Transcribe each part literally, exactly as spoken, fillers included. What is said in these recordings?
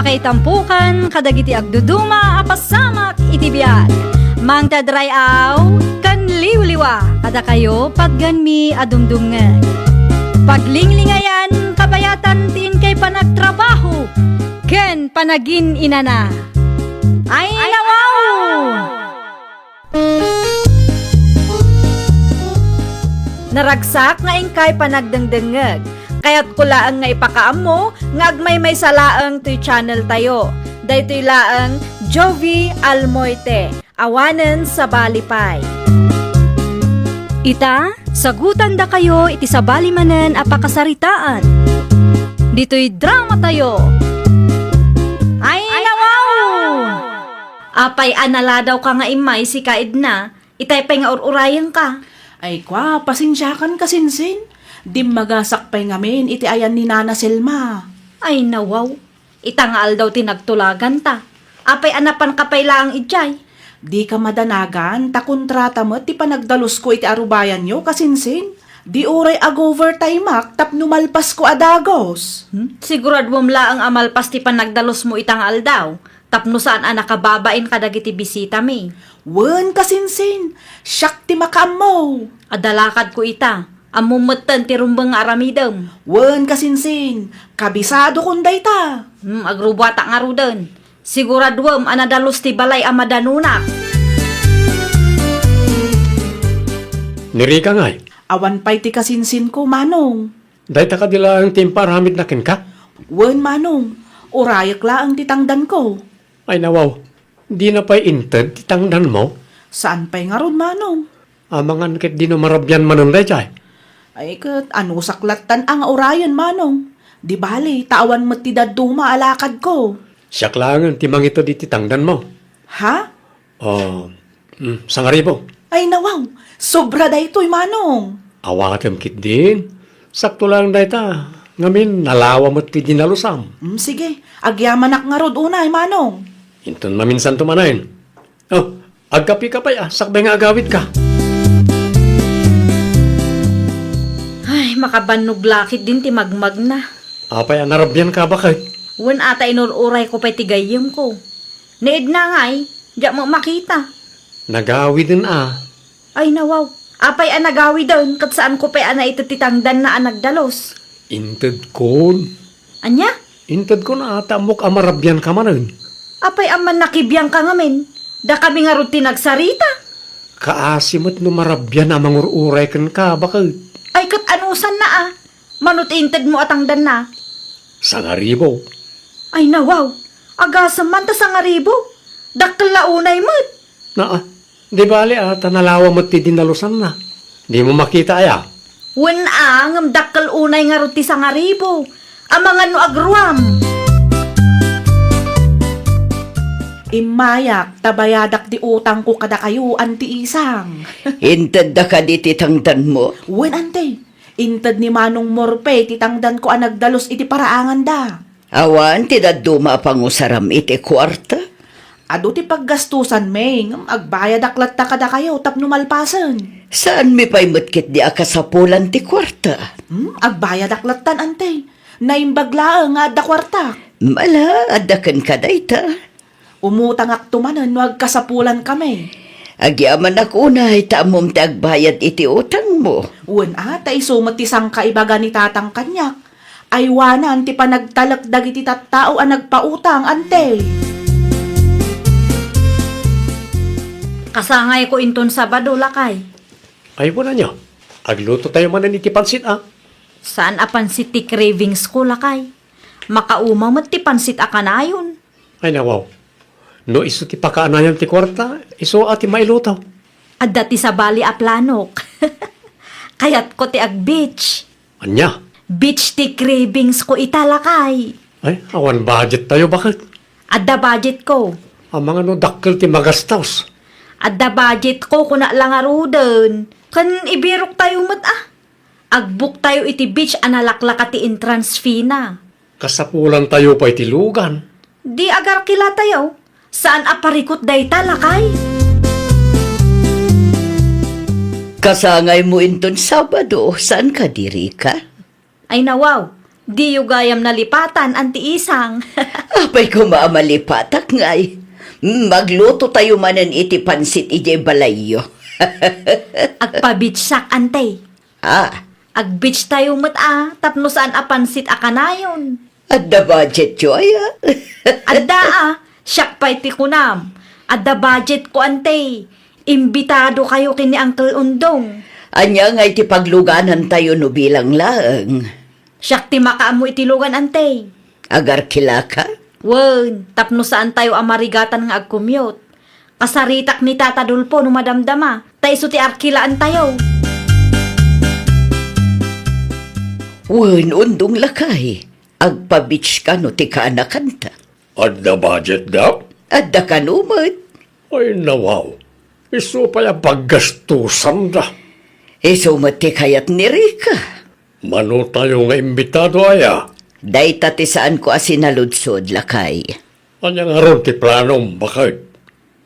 Ay tampukan kadagiti agduduma a pasamak iti biag. Mangted ray-aw ken liwliwa kadakayo patgenmi a dumdumngeg. Paglinglingayan, kabayatan ti inkay panagtrabaho ken panagin-inana. Ay, nawaw! Naragsak nga inkay panagdengdengngeg. Kayatko laeng nga ipakaammo nga agmaymaysa laeng toy channel tayo. Daytoy laeng Jovi Almoite, awanen sabali pay. Ita, sagutandakayo iti sabali manen a pakasaritaan. Ditoy drama tayo. Ay, nawaw! Apay a naladawka nga immay sika, Edna? Itay pay nga ur-urayenka. Ay, kwa, pasensiakan, kasinsin. Dimmagasak pay ngamin iti ayan ni Nana Selma. Ay, nawaw. Ita nga aldaw ti nagtulaganta. Apay a napanka pay laeng idiay? Dika madanagan, ta kontrata met ti panagdalusko iti arubayanyo, kasinsin. Di uray ag-overtimeak tapno malpasko a dagos. Hmm? Siguraduem laeng a malpas ti panagdalusmo ita nga aldaw. Tapno saan a nakababain kadagiti bisitami. Wen, kasinsin, siak ti makaammo. Adda lakadko ita. Ammom metten ti rumbeng nga aramidem. Wen, kasinsin, kabisadokon dayta. Hmm, agrubuatak ngaruden. Siguraduem a nadalus ti balay a madanunak. Ni Rica ngay? Awan pay ti kasinsinko, Manong. Dayta kadi laeng ti impaaramidna kenka? Wen, Manong. Urayek laeng ti tangdanko. Ay, nawaw. Dina pay inted ti tangdanmo? Saan pay ngarud, Manong? Amangan ket dino marabian manen daydiay? Ay, ket anusak lattan a nga urayen, Manong. Di bali, ta awan met ti dadduma a lakadko. Siak laengen ti mangited iti tangdanmo. Ha? Oh, mm, sangaribu. Ay, nawaw, sobra daytoy, Manong. Awatem ketdin. Sakto laeng dayta. Ngamin, nalawa met ti dinalusam. Mm, sige, agyamanak ngarud unay, Manong. Inton maminsanto manen. Oh, agkapika pay a, sakbay nga agawidka. Ay, makabannog la ketdin ti magmagna. Apay a narabianka, baket? Wen a ta inur-urayko pay ti gayyemko. Ni Edna ngay, diak met makita. Nagawiden a. Ay, nawaw. Apay a nagawiden, ket saanko pay a naited ti tangdanna a nagdalus. Intedkon. Ania? Intedkon a, ta ammok a marabianka manen. Apay a mannakibiangka ngamin? Dakami ngarud ti nagsarita. Kaasi met no marabian a mangur-uray kenka, baket. Ay, ket anusanna a? Mano ti intedmo a tangdanna? Sangaribu. Ay, nawaw. Agasem man ta sangaribu. Dakkel la unay met. Naa, di bali a, ta nalawa met ti dinalusanna. Dimo makita aya? Wen a, ngem dakkel unay ngarud ti sangaribu. Amangan no agruam. Immayak, ta bayadak ti utangko kadakayo, Anti Isang. Intedda kadi ti tangdanmo? Wen, Anti. Inted ni Manong Morpe ti tangdanko a nagdalus iti paraanganda. Awan ti dadduma a pangusaram iti kuarta? Adu ti paggastusanmi, ngem agbayadak latta kadakayo tapno malpasen. Saanmi pay met ketdi a kasapulan ti kuarta? Hmm, agbayadak lattan, Anti. Naimbag laeng nga adda kuartak. Mala, adda kenka dayta. Umutangakto manen no agkasapulankami. Agyamanak unay ta ammom ti agbayad iti utangmo. Wen a, ta isu met ti sangkaibaga ni tatang kaniak. Aywanan ti panagtalek dagiti tattao a nagpautang, Anti. Kasangayko inton Sabado, lakay. Ay, wen ania. Agluto tayo manen iti pansit, a. Saan a pansit ti cravings ko, lakay. Makauma met ti pansit a kanayon. Ay, nawaw. No isu ti pakaanayan ti kuarta, isu a ti mailuto. Adda ti sabali a planok. Kayatko ti ag-beach. Ania? Beach ti cravings ko ita, lakay. Ay, awan budget tayo, baket? Adda budget ko. Amangan no dakkel ti magastos. Adda budget ko, kuna la ngaruden. Ken ibirok tayo met, a. Agbuk tayo iti beach a nalaklaka ti entrance fee na. Kasapulan tayo pay ti lugan. Di agarkila tayo. Saan a parikut dayta, lakay? Kasangaymo inton Sabado, saan ka, di Rica? Ay, nawaw. Diyo gayam nalipatan, Anti Isang. Apay koma a malipatak ngay. Magluto tayo manen iti pansit idiay balayyo. Agpabitsak, Ante. Ah. Agbitch tayo met a, tapno saan a pansit a kanayon. Adda budget yo, aya? Adda a, siak pay ti kunam. Adda budget ko, Ante. Imbitado kayo ken ni Uncle Undong. Ania ngay ti pagluganan tayo no bilang laeng? Siak ti makaammo iti lugan, Ante. Agarkilaka? Wen, tapno saan tayo a marigatan nga agkumyot. Kasaritak ni Tata Dolfo no madamdama, ta isu ti arkilaan tayo. Wen, Undong lakay, agpabitch ka no ti kaanakanta. Adda budget da? Adda kano met. Ay, nawaw. Isu pay a paggastusan da. Isu met ti kayat ni Rica. Mano tayo nga imbitado, aya? Dayta ti saanko a sinaludsod, lakay. Ania ngarud ti planom, baket?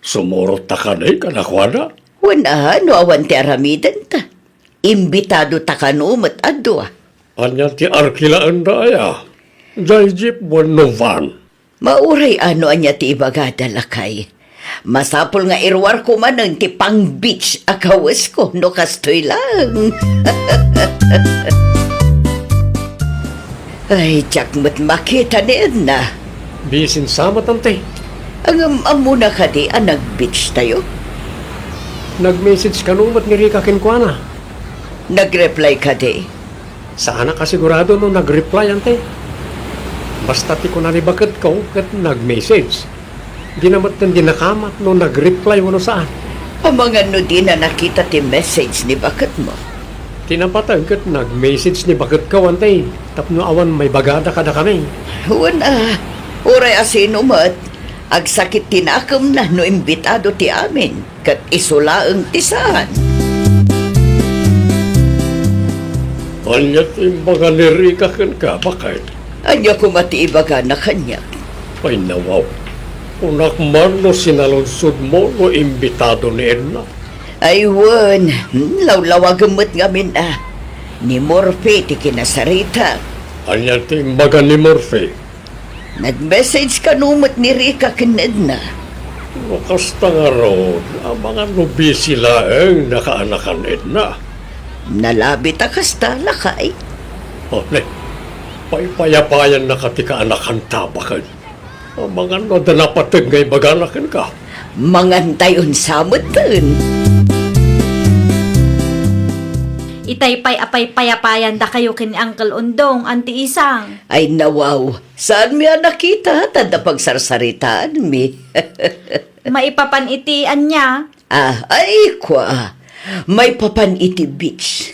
Sumurot ta kadi kadakuada? Wen a, no awan ti aramidenta. Imbitado ta kano met a dua. Ania ti arkilaenda, aya? Jay jeep wenno van? Mauray a no ania ti ibagada, lakay. Masapul nga iruarko manen ti pang-beach a kawesko no kastoy laeng. Ay, diak met makita ni Edna. Bisin sa met, Ante. Ngem ammona kadi a nag-beach tayo? Nag-message kano met ni Rica kenkuana. Nag-reply kadi? Saanak a sigurado no nag-reply, Ante. Basta ti kuna ni baketko ket nag-message. Dina metten dinakamat no nag-reply wenno saan. Amangan no dina nakita ti message ni baketmo? Ti napateg ket nag-message ni baketko, Ante, tapno awan maibagada kadakami. Wen a, uray a sino met, agsakit ti nakemna no imbitado ti amin. Ket isu laeng ti saan. Ania ti imbaga ni Rica kenka, baket? Ania koma ti ibagana kaniak? Ay, nawaw. Kunak man no sinaludsodmo no imbitado ni Edna. Ay, wen. Hmm, lawlawagem met ngamin a. Ni Morphe ti kinasarita. Ania ti imbaga ni Morphe? Nag-message kano met ni Rica ken Edna? No kasta ngarud, amangan no busy laeng nakaanakan Edna. Nalabit a kasta, lakay. O, ne, paypayapayannaka ti kaanakanta, baket? Amangan no adda napateg nga ibagana kenka. Mangantayon sa metten. Itay pay a paypayapayan dakayo ken ni Uncle Undong, Anti Isang. Ay, nawaw. Saanmi a nakita, ta adda pagsarsaritaanmi. Maipapan iti ania? Ah, ay, kua. Maipapan iti beach.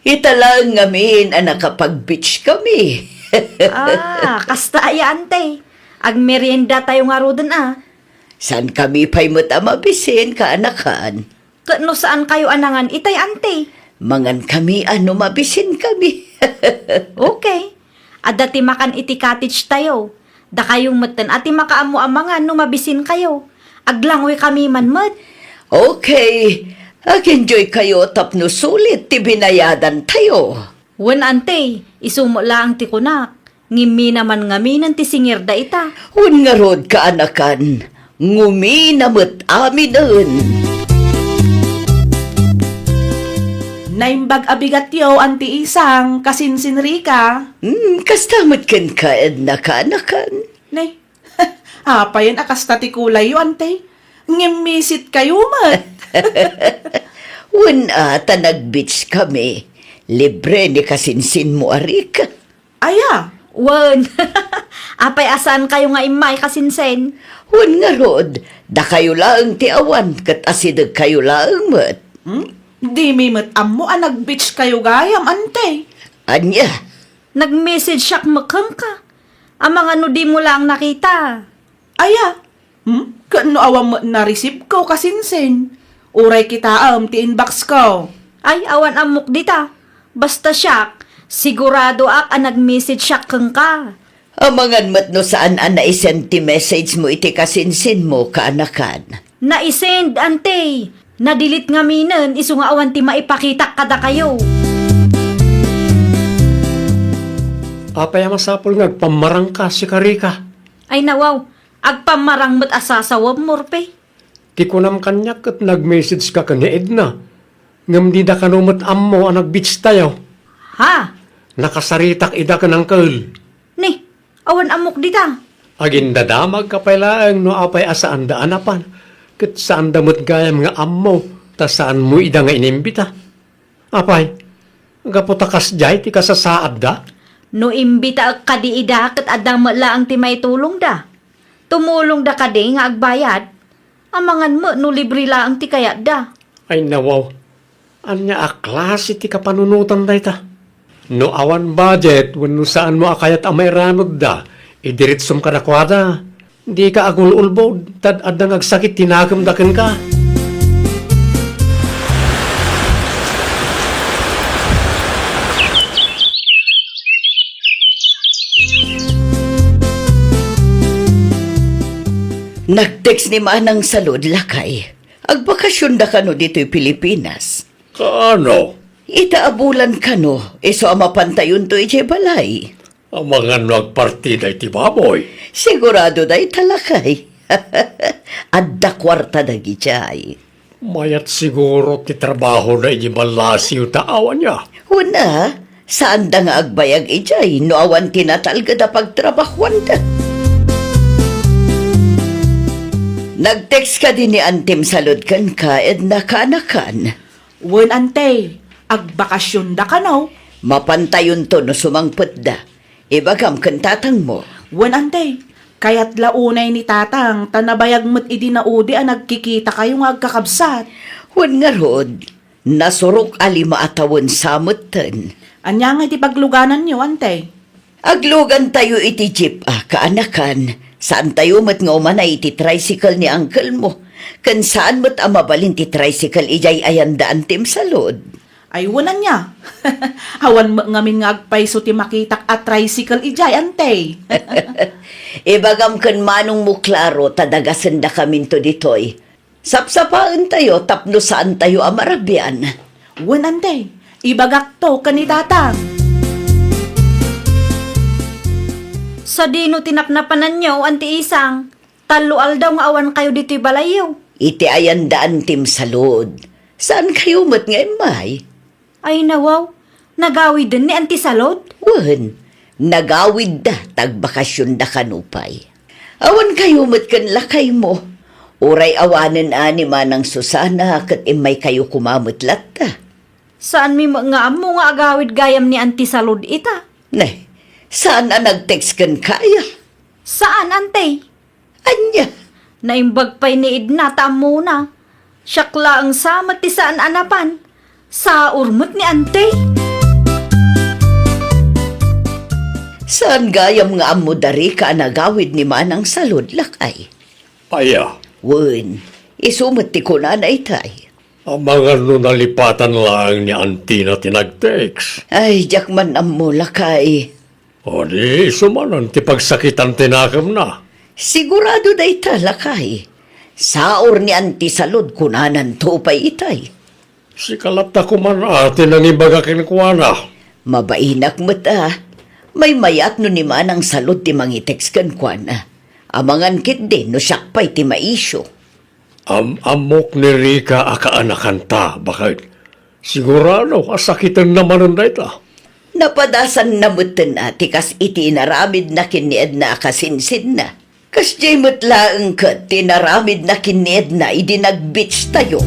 Ita laeng ngamin a nakapag-beach kami. Ah, kasta aya, Ante. Agmerienda tayo ngaruden a. Saan kami pay met a mabisin, kaanakan? Ket no saan kayo a nangan itay, Ante? Mangan kami a no mabisin kami. Okay. Adda ti makan iti cottage tayo. Dakayo metten a ti makaammo a mangan no mabisin kayo. Aglangoy kami man met. Okay. Ag-enjoy kayo tapno sulit ti binayadan tayo. Wen, Ante, isu met laeng ti kunak. Ngimmi naman ngaminen ti singirda ita. Wen ngarud, kaanakan, ngumina met aminen. Naimbag a bigatyo, Anti Isang, kasinsin Rica. Hmm, kasta met kenka, Edna, kaanakan. Nay, apayen a kasta ti kulayyo, Ante? Ngimmisit kayo met. Wen a, ta nag-beach kami. Libre ni kasinsinmo a Rica. Aya? Wen. Apay a saan kayo nga immay, kasinsin? Wen ngarud, dakayo laeng ti awan, ket asideg kayo laeng met. Hmm? Dimi met ammo a nag-beach kayo gayam, Ante. Ania? Nag-message siak met kenka. Amangan no dimo laeng nakita. Aya? Hmm? Ket no awan met na-receive ko, kasinsin? Uray kitaem ti inbox ko. Ay, awan ammok dita. Basta siak, siguradoak a nag-message siak kenka. Amangan met no saan a naisend ti message mo iti kasinsin mo, kaanakan. Naisend, Ante. Na-delete ngaminen, isu nga awan ti maipakitak kadakayo. Apay a masapul nga agpammarangka, sika Rica? Ay nawaw, agpammarang met a sasawem, Morphe. Ti kunam kaniak ket nag-message ka ken ni Edna, ngem dida kano met ammo a nag-beach tayo. Ha? Nakasaritak ida ken uncle. Ni, awan ammok dita. Agindadamagka pay laeng no apay a saanda a napan, ket saanda met gayam nga ammo ta saanmo ida nga inimbita. Apay, gapu ta kasdiay ti kasasaadda? No imbitaek kadi ida ket adda met laeng ti maitulongda. Tumulongda kadi nga agbayad? Amangan met no libre laeng ti kayatda. Ay nawaw, ania a klase ti kapanunotan dayta? No awan budget wenno saanmo a kayat a mairanudda, idiritsom kadakuada. Dika agul-ulbod, ta adda nga agsakit ti nakemda kenka. Nag-text ni Manang Salud, lakay. Agbakasionda kano ditoy Pilipinas? Kaano? Ita a bulan kano, isu a mapantayonto idiay balay. Amangan no agpartida iti baboy. Sigurado dayta, lakay. Adda kuarta dagidiay. Mayat siguro ti trabahoda idiay ballasiw ta awan nia. Wen a, saanda nga agbayag idiay no awan ti natalged a pagtrabahoanda. Nag-text kadi ni Antim Salud kenka, Edna, kaanakan? Wen, Ante, agbakasionda kano? Mapantayonto no sumangpetda. Ibagam ken tatangmo. Wen, Ante, kayat la unay ni Tatang ta nabayag met idi naudi a nagkikitakayo nga agkakabsat. Wen ngarud, nasurok a lima a tawen sa metten. Ania ngay ti paglugananyo, Ante? Aglugantayo iti jeep a kaanakan. Saantayo met nga umanay iti tricycle ni uncle mo. Ken saan met a mabalin ti tricycle idiay ayanda, Antim Salud. Ay, wen ania? Awan met ngamin nga agpayso ti makitak a tricycle idiay, Ante. Ibagam ken manongmo, Claro, ta dagasendakaminto ditoy. Sapsapaentayo tapno saantayo a marabian. Wen, Ante, ibagakto ken ni Tatang. Sadino ti napnapananyo, Anti Isang? Tallo aldaw nga awankayo ditoy balayyo. Iti ayanda, Antim Salud. Saankayo met nga immay? Ay, nawaw, nagawiden ni Anti Salud? Wen, nagawidda ta agbakasionda kano pay. Awankayo met ken lakaymo. Uray awanen a ni Manang Susana ket immaykayo koma met latta. Saanmi met nga ammo nga agawid gayam ni Anti Salud ita? Ne, saan a nag-text kenka aya? Saan, Ante. Ania? Naimbag pay ni Edna ta ammona. Siak laeng sa met ti saan a napan. Saor met ni Ante. Saan gayam nga ammo da Rica a nagawid ni Manang Salud, lakay? Aya? Wen, isu met ti kunana itay. Amangan no nalipatan laeng ni Antina ti nag-text. Ay, diak man ammo, lakay. O di, isu manen ti pagsakitan ti nakemna. Sigurado dayta, lakay. Saor ni Anti Salud kunananto pay itay. Sika latta koman a ti nangibaga kenkuana. Mabainak met a. Maymayat no ni Manang Salud ti mangitext kenkuana. Amangan ketdi no siak pay ti maisyu. Am-ammok ni Rica a kaanakanta, baket. Sigurado a sakitenna manen dayta. Napadasanna metten a ti kas iti inaramidna ken ni Edna a kasinsinna. Kasdiay met laeng ket ti inaramidna ken ni Edna idi nag-beach tayo.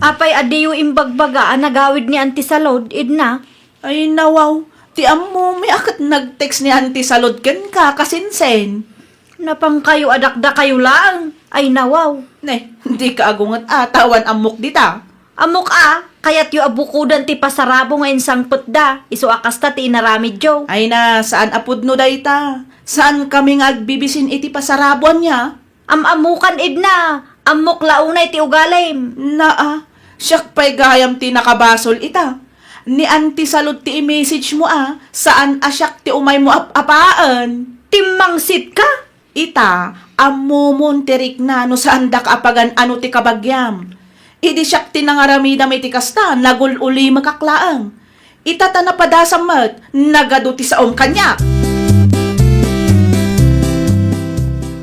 Apay a diyo imbagbaga a nagawid ni Anti Salud, Edna? Ay, nawaw, ti ammomi a ket nag-text ni Anti Salud kenka, kasinsin. Napangkayo a dakdakayo laeng. Ay, nawaw. Ne, dika agunget a, ta awan ammok dita. Ammok a, kayatyo a bukodan ti pasarabo nga insangpetda, isu a kasta ti inaramidyo. Ay na, saan a pudno dayta. Saankami nga agbibisin iti pasarabo, ania? Am-ammokan, Edna. Ammok la unay ti ugalim. Naa, siak pay gayam ti nakabasol ita. Ni Anti Salud ti i-message mo a, saan a siak ti umaymo ap-apaen. Timmangsit ka? Ita, ammomon ti rikna no saandak a pagan-ano ti kabagiam. Idi siak ti nangaramidam iti kasta, nagul-ulimekak laeng. Ita ta napadasam met, nagadu ti saom kaniak.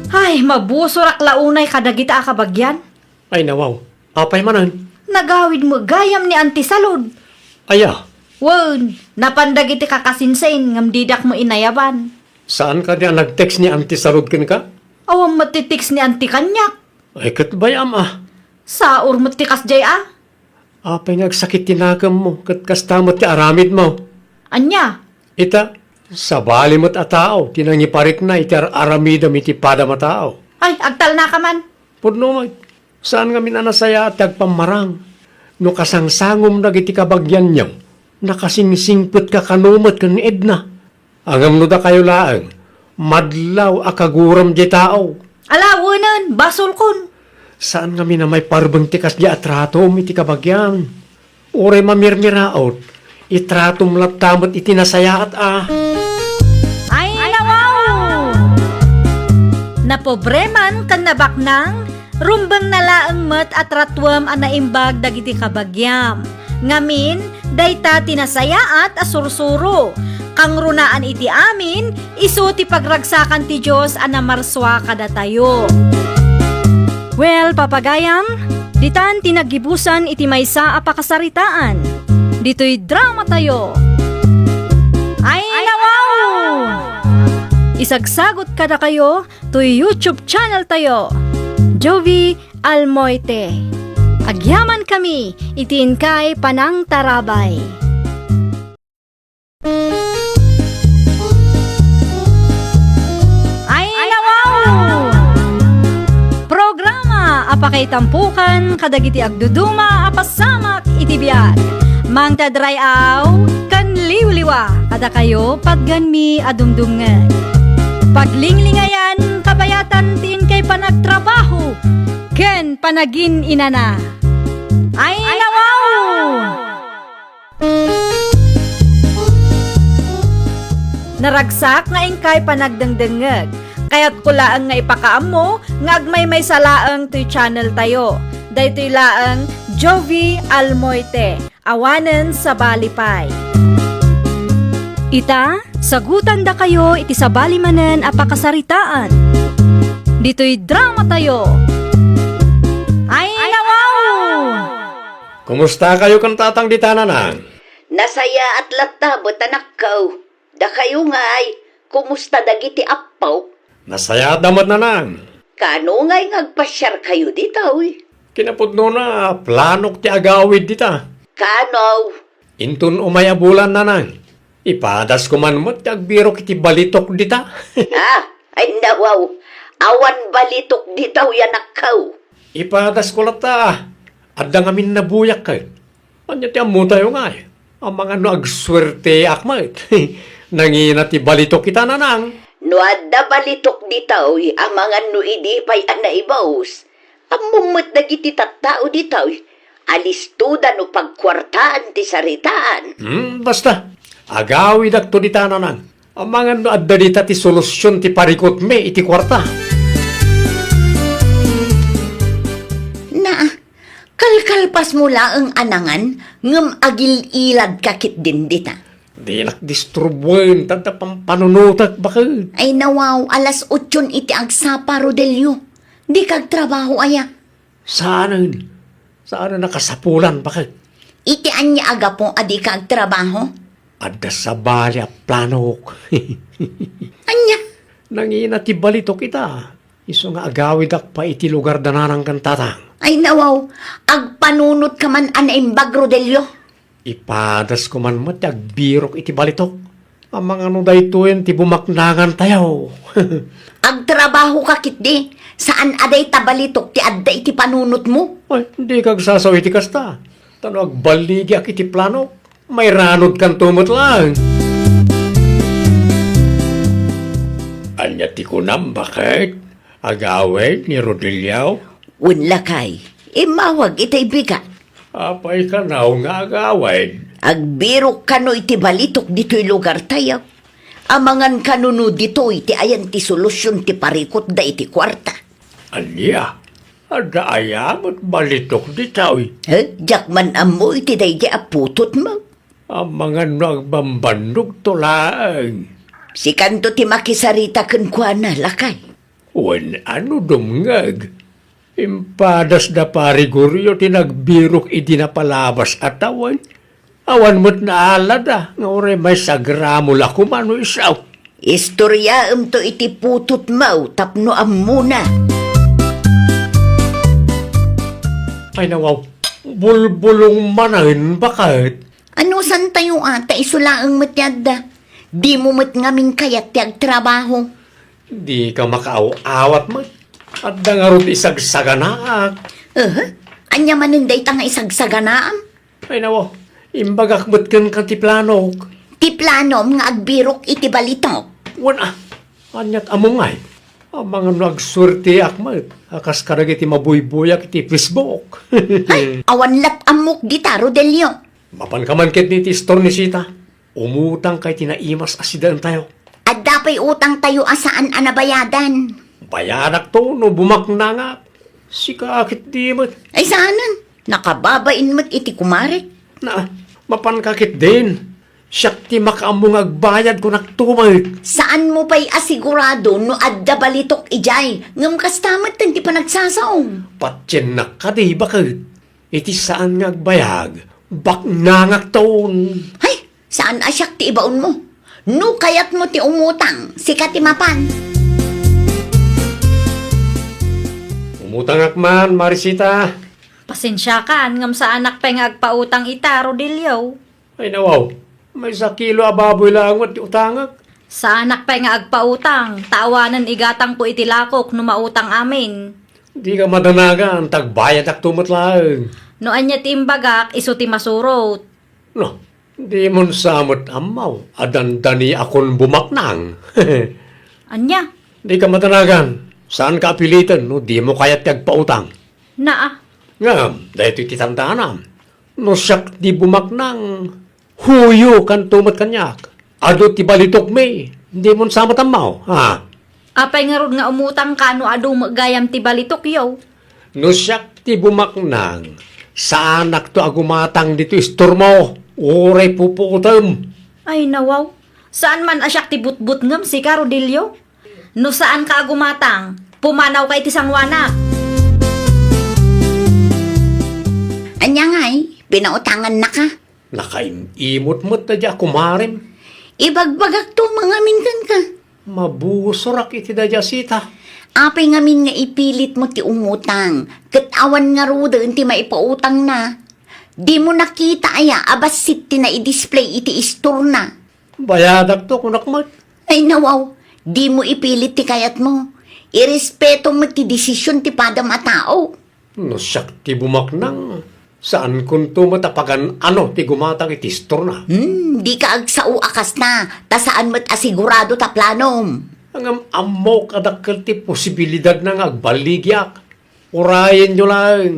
Ay, mabusorak la unay kadagita a kabagian. Ay, nawaw. Apay manen? Nagawid met gayam ni Auntie Salud. Aya? Wen, napan dagiti kakasinsin ngem didak met inayaban. Saan kadi a nag-text ni Auntie Salud kenka? Awan met ti text ni Auntie kaniak. Ay, ket bayam a. Saor met ti kasdiay a. Apay nga agsakit ti nakemmo, ket kasta met ti aramidmo? Ania? Ita, sabali met a tao ti nangiparikna iti ar-aramidem iti padam a tao. Ay, agtalnaka man. Pudno met. Saan ngamin a nasayaat ti agpammarang. No kasangsangom dagiti kabagianyo, nakasingsingpetka kano met ken ni Edna. Ngem no dakayo laeng, madlaw a kaguram diay tao. Ala, wenen, basolkon. Saan ngamin a maiparbeng ti kasdiay a tratom iti kabagiam. Uray mamirmiraot, itratom latta met iti nasayaat a. Ay, nawaw! Napobreman ken nabaknang, rumbengna laeng met a tratuem a naimbag dagiti kabagiam. Ngamin, dayta ti nasayaat a sursuro. Kangrunaan iti amin, isu ti pagragsakan ti Dios a namarsua kadatayo. Well, papagayam, ditan ti naggibusan iti maysa a pakasaritaan. Ditoy dramatayo. Ay, nawaw! Isagsagot kadakayo toy YouTube channel tayo, Jovie Almoite. Agyamankami iti inkay panangtarabay. Ay, nawaw! Programa a pakaitampokan kadagiti agduduma a pasamak iti biag. Mangted ray-aw ken liwliwa kadakayo patgenmi a dumdumngeg. Paglinglingayan, kabayatan ti inkay panagtrabaho ken panagin-inana. Ay, nawaw! Naragsak nga inkay panagdengdengngeg. Kayatko laeng nga ipakaammo nga agmaymaysa laeng toy channel tayo. Daytoy laeng Jovie Almoite. Awanen sabali pay. Ita, sagutandakayo iti sabali manen a pakasaritaan. Ditoy dramatayo. Ay, nawaw! Kumustakayo ken tatang dita, nanang? Nasayaat latta met, anakko. Dakayo ngay, kumusta dagiti appo? Nasayaatda met, nanang. Kano ngay nga agpasiarkayo ditoy? Kinapudnona, planok ti agawid dita. Kano? Inton umay a bulan, nanang. Ipadasko man met ti agbirok iti balitok dita. Ah, ay nawaw. Awan balitok ditoy, anakko. Ipadasko latta. Adda ngamin nabuyak ket. Ania ti ammotayo ngay? Amangan no agsuerteak met. Nangina ti balitok ita, nanang. No adda balitok ditoy, amangan no idi pay a naibus. Ammom met dagiti tattao ditoy, alistoda no pagkuartaan ti saritaan. Hmm, basta. Agawidakto dita, nanang. Amangan no adda dita ti solusion ti parikutmi iti kuarta. Naa, kalkalpasmo laeng a nangan, ngem agil-iladka ketdin dita. Dinak disturbuen, ta adda pampanunotek, baket. Ay, nawaw, alas otson iti agsapa, Rodelio. Dika agtrabaho aya? Saanen. Saanen a kasapulan, baket. Iti ania a gapu a dika agtrabaho? Adda sabali a planok. Ania? Nangina ti balitok ita. Isu nga agawidak pay iti lugar da nanang ken tatang. Ay, nawaw, agpanunotka man a naimbag, Rodelio. Ipadasko man met ti agbirok iti balitok. Amangan no daytoyen ti bumaknangantayo. Agtrabahoka ketdi, saan a dayta balitok ti adda iti panunotmo? Ay, dika agsasao iti kasta. Ta no agballigiak iti planok, mairanudkanto met laeng. Ania ti kunam, baket? Agawid ni Rodelio? Wen, lakay, immawag itay bigat. Apay kano nga agawid? Agbirok kano iti balitok ditoy lugartayo. Amangan kano no ditoy ti ayan ti solusion ti parikutda iti kuarta. Ania? Adda aya met balitok ditoy? He? Diak man ammo iti daydi a putotmo. Amangan no agbambannogto laeng. Sikanto ti makisarita kenkuana, lakay. Wen, ano dumngeg? Impadas da Pari Gorio ti nagbirok idi napalabas a tawen. Awan met naalada nga uray maysa a gramo la koma no isu. Istoryaemto iti putotmo tapno ammona. Ay, nawaw, bulbulong manen, baket. Anusantayo a, ta isu laeng met ti adda. Dimo met ngamin kayat ti agtrabaho. Dika makaaw-awat met. Adda ngarud isagsaganaak. Aha. Ania manen dayta nga isagsaganaam? Ay, nawaw, imbagak met kenka ti planok. Ti planom nga agbirok iti balitok. Wen, a, aniat ammo ngay? Amangan no agsuerteak met a kas kadagiti mabuybuyak iti Facebook. Hay, awan lat ammok dita, Rodelio. Mapanka man ketdi iti istor ni Sita. Umutangka iti naimas a sidaentayo. Adda pay utangtayo a saan a nabayadan. Bayadakto no bumaknangak. Sika ketdi met. Ay, saanen. Nakababain met iti kumarek. Na, mapanka ketdin. Siak ti makaammo nga agbayad, kunakto met. Saanmo pay a sigurado no adda balitok idiay, ngem kasta metten ti panagsasao. Patiennak kadi, baket. Iti saan nga agbayag, baknangakton. Hay, saan a siak ti ibaonmo. No kayatmo ti umutang, sika ti mapan. Umutangak man, Marisita. Pasensiakan, ngem saanak pay nga agpautang ita, Rodelio. Ay, nawaw, maysa kilo a baboy laeng met ti utangek. Saanak pay nga agpautang, ta awanen igatangko iti lakok no mautang amin. Dika madanagan, ta agbayadakto met laeng. No ania ti imbagak, isu ti masurot. No, dimon sa met ammaw a dandaniakon bumaknang. Ania? Dika madanagan, saanka a piliten no dimo kayat ti agpautang. Naa. Ngem, daytoy ti tandaanam. No siak ti bumaknang, huyokanto met kaniak. Adu ti balitokmi, dimon sa met ammaw, ha? Apay ngarud nga umutangka no adu met gayam ti balitokyo? No siak ti bumaknang, saanakto a gumatang ditoy istormo, uray pupuotem. Ay, nawaw. Saan man a siak ti butbutngem, sika, Rodelio? No saanka a gumatang, pumanawka iti sangoanak. Ania ngay, pinautangannaka? Nakaim-imot met daydiay a kumarem. Ibagbagakto ngamin kenka. Mabusorak iti daydiay a sita. Apay ngamin nga ipilitmo ti umutang, ket awan ngaruden ti maipautangna? Dimo nakita aya a bassit ti naidisplay iti istorna? Bayadakto, kunak met. Ay, nawaw, dimo ipilit ti kayatmo. Irespetom met ti desisyon ti padam a tao. No siak ti bumaknang, saankonto met a pagan-ano ti gumatang iti istorna. Hmm, dika agsao a kasta, ta saan met a sigurado ta planom. Ngem ammok a dakkel ti posibilidadna nga agballigiak. Urayenyo laeng.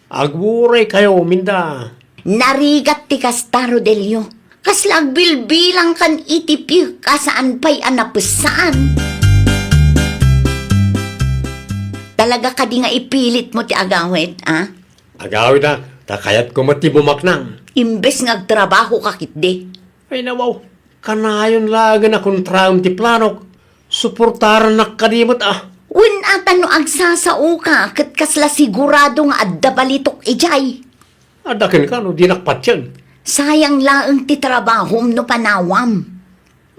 Aguray kayo, Minda. Narigat ti kasta, Rodelio. Kasla agbilbilangkan iti piek a saan pay a napessan. Talaga kadi nga ipilitmo ti agawid, a? Agawidak, ta kayatko met ti bumaknang. Imbes nga agtrabahoka ketdi. Ay, nawaw, kanayon laengen a kontraem ti planok. Suportarannak kadi met, a? Wen, a, ta no agsasaoka, ket kasla sigurado nga adda balitok idiay. Adda kenka no dinak patien. Sayang laeng ti trabahom no panawam.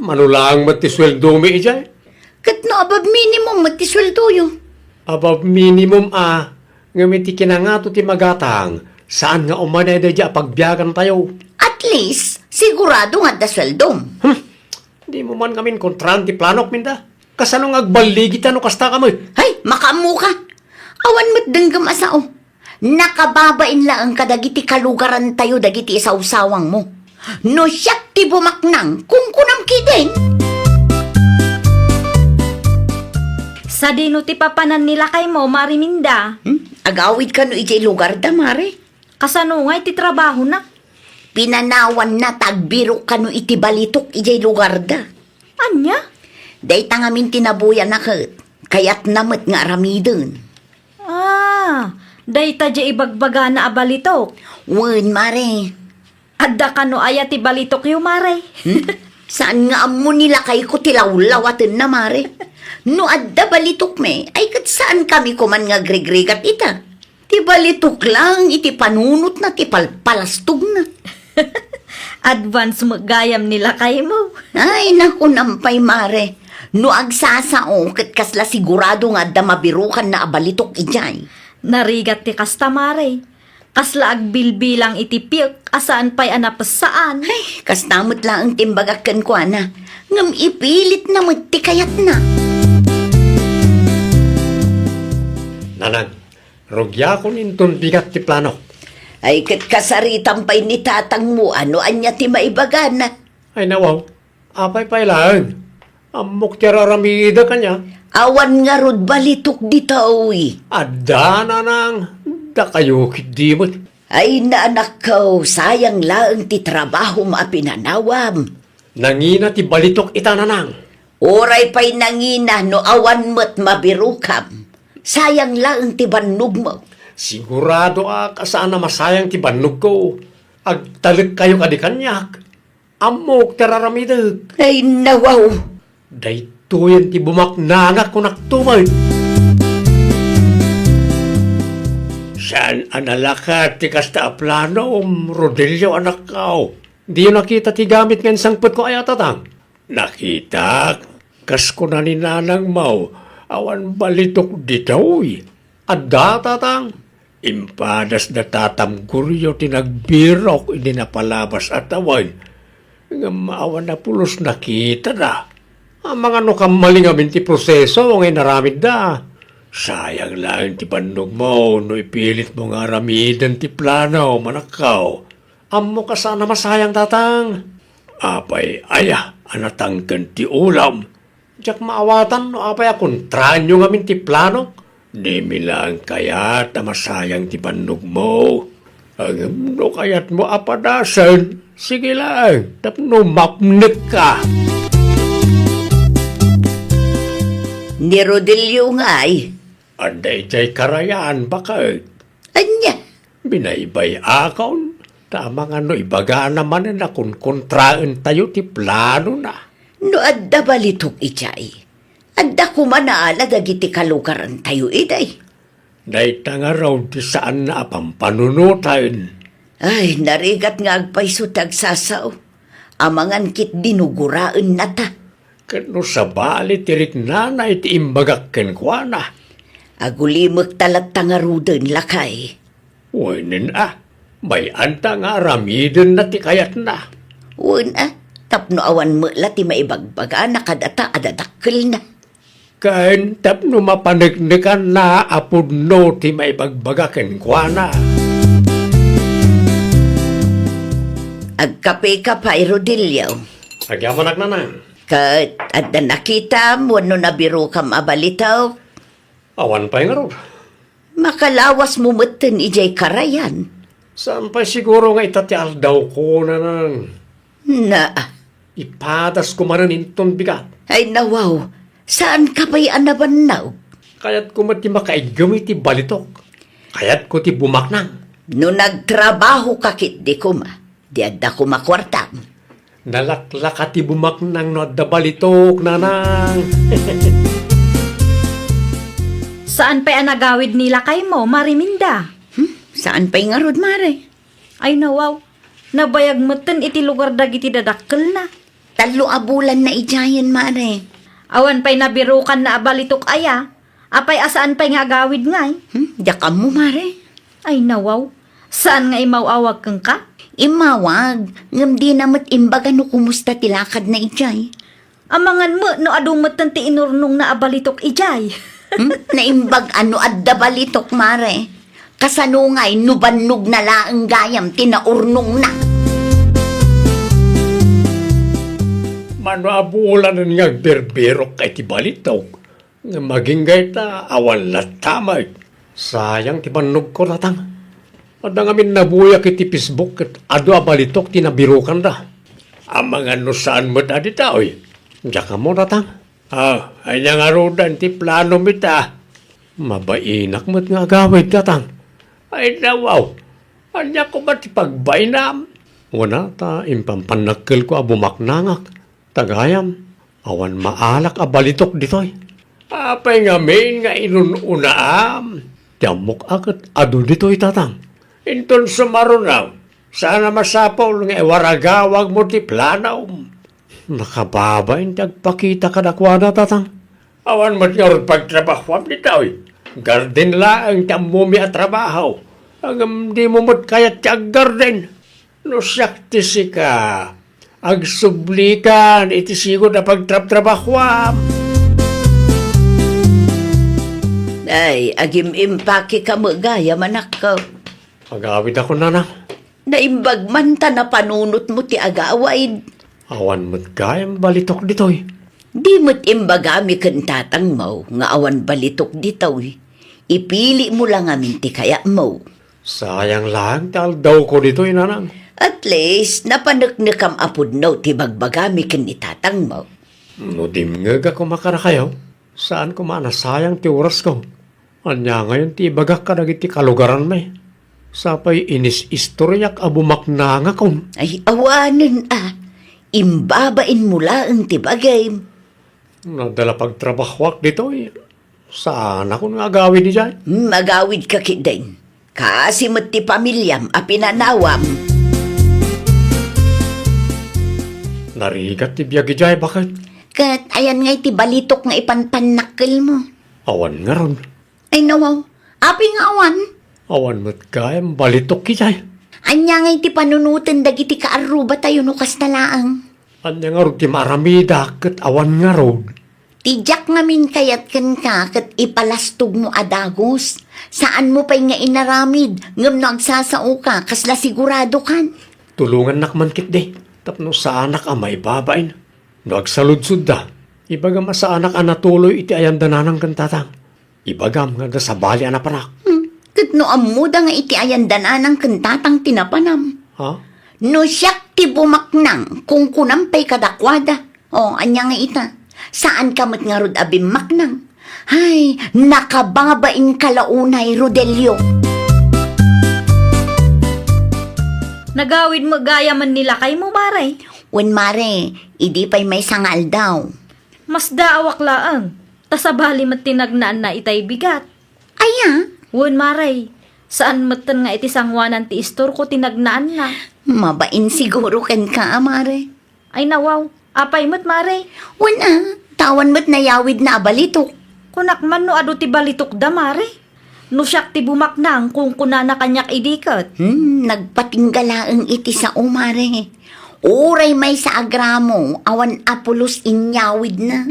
Mano laeng met ti sueldomi idiay? Ket no above minimum met ti sueldoyo? Above minimum, a, ngem iti kinangato ti magatang, saan nga umanay daydiay a pagbiagantayo. At least, sigurado nga adda sueldom. Hmm. Dimo man ngamin kontraan ti planok, Minda. Kasano nga agballigita no kasta ka met? Hay, makaammoka. Awan met denggem a sao. Nakababain laeng kadagiti kalugarantayo dagiti isawsawangmo. No siak ti bumaknang, kunkunam ketdin. Sadino ti papanan ni lakaymo, Mare Minda? Hmm? Agawid kano idiay lugarda, Mare? Kasano ngay ti trabahona? Pinanawanna ta agbirok kano iti balitok idiay lugarda. Ania? Dayta ngamin ti nabuyana ket kayatna met nga aramiden. Ah, dayta diay ibagbagana a balitok. Wen, Mare. Adda kano aya ti balitokyo, Mare? Hmm? Saan nga ammo ni lakayko ti lawlawatenna, Mare? No adda balitokmi, ay ket saankami koman nga agrigrigat ita. Ti balitok laeng iti panunotna ti palpalastogna. Advance met gayam ni lakaymo. Ay, nakunam pay, Mare. No agsasao, ket kasla sigurado nga adda mabirukanna a balitok idiay. Narigat ti kasta, Mare. Kasla agbilbilang iti piek a saan pay a napessaan. Ay, kasta met laeng ti imbagak kenkuana. Ngem ipilitna met ti kayatna. Nanang, rugiakon inton bigat ti planok. Ay, ket kasaritam pay ni tatangmo a no ania ti maibagana. Ay, nawaw. Apay pay laeng? Ammok ti ar-aramidek ania? Awan ngarud balitok ditoy. Adda, nanang. Dakayo ketdi met. Ay, anakko, sayang laeng ti trabahom a pinanawam. Nangina ti balitok ita, nanang. Uray pay nangina no awan met mabirukam. Sayang laeng ti bannogmo. Sigurado a kasano a masayang ti bannogko. Agtalekkayo kadi kaniak. Ammok ti ar-aramidek. Ay, nawaw. Daytoyen ti bumaknangak, kunakto met. Saan a nalakat ti kasta a planom, Rodelio, anakko. Diyo nakita ti gamit nga insangpetko aya, tatang? Nakitak. Kas kuna ni nanangmo, awan balitok ditoy. Adda, tatang. Impadas da tatam Goryo ti nagbirok idi napalabas a tawen. Ngem awan a pulos nakitada. Amangan no kammalingamin ti proseso nga inaramidda. Sayang laeng ti bannogmo no ipilitmo nga aramiden ti plano, manakkaw. Ammok a saan a masayang, tatang. Apay aya a natangken ti ulam? Diak maawatan no apay a kontraanyo ngamin ti planok. Dimi laeng kayat a masayang ti bannogmo. Ngem no kayatmo a padasen, sige laeng, tapno mapnekka. Ni Rodelio ngay? Adda idiay karayan, baket. Ania? Binaybay-akon, ta amangan no ibagana manen a konkontraentayo ti planona. No adda balitok idiay, adda koma naala dagiti kalugarantayo idiay. Dayta ngarud ti saanna a pampanunoten. Ay, narigat nga agpayso ti agsasao. Amangan ketdi no guraennata. Ket no sabali ti riknana iti imbagak kenkuana. Agulimekta latta ngaruden, lakay. Wen a, bay-anta nga aramidenna ti kayatna. Wen a, tapno awan met la ti maibagbagana kadata a dadakkelna. Ken tapno mapaneknekanna a pudno ti maibagbaga kenkuana. Agkapeka pay, Rodelio. Agyamanak, nanang. Ket adda nakitam wenno nabirokam a balitok? Awan pay ngarud. Makalawasmo metten idiay karayan. Saan pay siguro nga ita ti aldawko, nanang. Na. Ipadasko manen inton bigat. Ay, nawaw, saanka pay a nabannaw? Kayatko met ti makaiggem iti balitok. Kayatko ti bumaknang. No nagtrabahoka ketdi koma, di adda koma kuartam. Nalaklaka ti bumaknang no adda balitok, nanang. Saan pay a nagawid ni lakaymo, Mare Minda? Hmm? Saan pay ngarud, Mare? Ay, nawaw. Nabayag metten iti lugar dagiti dadakkelna. Tallo a bulanna idiayen, Mare. Awan pay nabirokanna a balitok aya? Apay a saan pay nga agawid ngay? Hmm? Diak ammo, Mare. Ay, nawaw. Saan nga imaw-awag kenka? Immawag, ngem dina met imbaga no kumusta ti lakadna idiay. Amangan met no adu metten ti inurnongna a balitok idiay. Hmm? Naimbag a no adda balitok, Mare. Kasano ngay no bannogna laeng gayam ti naurnongna? Mano a bulanen nga agbirbirokka iti balitok, ngem agingga ita, awan latta met. Sayang ti bannogko, tatang. Adda ngamin nabuyak iti Facebook ket adu a balitok ti nabirokanda. Amangan no saan met a ditoy. Diak ammo, tatang. Ah, ania ngaruden ti planom ita? Mabainak met nga agawid, tatang. Ay, nawaw. Ania koma ti pagbainam? Kuna ta impampannakkelko a bumaknangak, ta gayam, awan maalak a balitok ditoy. Apay ngamin nga inun-unaam? Ti ammok a ket adu ditoy, Tatang. Inton sumaruno, saan a masapul nga iwaragawagmo ti planom. Nakababain ti agpakita kadakuada, Tatang. Awan met ngarud pagtrabahoam ditoy. Garden laeng ti ammomi a trabaho. Ngem dimo met kayat ti aggarden. No siak ti sika, agsublikan iti sigud a pagtrabtrabahoam. Ay, agim-impakeka met gayam, anakko. Agawidakon, Nanang. Naimbag man ta napanunotmo ti agawid. Awan met gayam balitok ditoy. Di met imbagami ken tatangmo nga awan balitok ditoy. Ipilimo la ngamin ti kayatmo. Sayang laeng ti aldawko ditoy, Nanang. At least, napaneknekam a pudno ti bagbagami ken ni tatangmo. No dimngeg a koma kadakayo, saan koma a nasayang ti orasko. Ania ngayon ti ibagak kadagiti kalugaranmi? Sapay inis-istoriak a bumaknangakon. Ay, awanen a. Imbabainmo laeng ti bagim. Nadala pagtrabahoak ditoy. Saanakon nga agawid idiay? Hmm, agawidka ketdin. Kaasi met ti pamiliam a pinanawam. Narigat ti biag idiay, baket? Ket ayan ngay ti balitok nga ipanpannakkelmo? Awan ngarud. Ay, nawaw. Apay nga awan? Awan met gayam balitok idiay. Ania ngay ti panunoten dagiti kaarrubatayo no kasta laeng? Ania ngarud ti maaramidak ket awan ngarud? Ti diak ngamin kayat kenka ket ipalastogmo a dagus. Saanmo pay nga inaramid, ngem no agsasaoka, kasla siguradokan. Tulongannak man ketdi, tapno saanak a maibabain. No agsaludsodda, ibagam a saanak a natuloy iti ayanda nanang ken tatang. Ibagam nga adda sabali a napanak. Hmm, ket no ammoda nga iti ayanda nanang ken tatang ti napanam. Ha? No siak ti bumaknang, kunkunam pay kadakuada. O, ania nga ita? Saanka met ngarud a bimmaknang. Hay, nakababainka la unay, Rodelio. Nagawid met gayam ni lakaymo, Mare? Wen, Mare, idi pay maysa nga aldaw. Masdaawak laeng, ta sabali met ti nagnaanna itay bigat. Aya? Wen, Mare. Saan metten nga iti sangoanan ti istorko ti nagnaanna. Mabain siguro kenka a, Mare. Ay, nawaw. Apay met, Mare? Wen a, ta awan met nayawidna a balitok. Kunak man no adu ti balitokda, Mare. No siak ti bumaknang, kunkunana kaniak idi ket. Hmm, nagpatingga laeng iti sao, Mare. Uray maysa a gramo, awan a pulos inyawidna.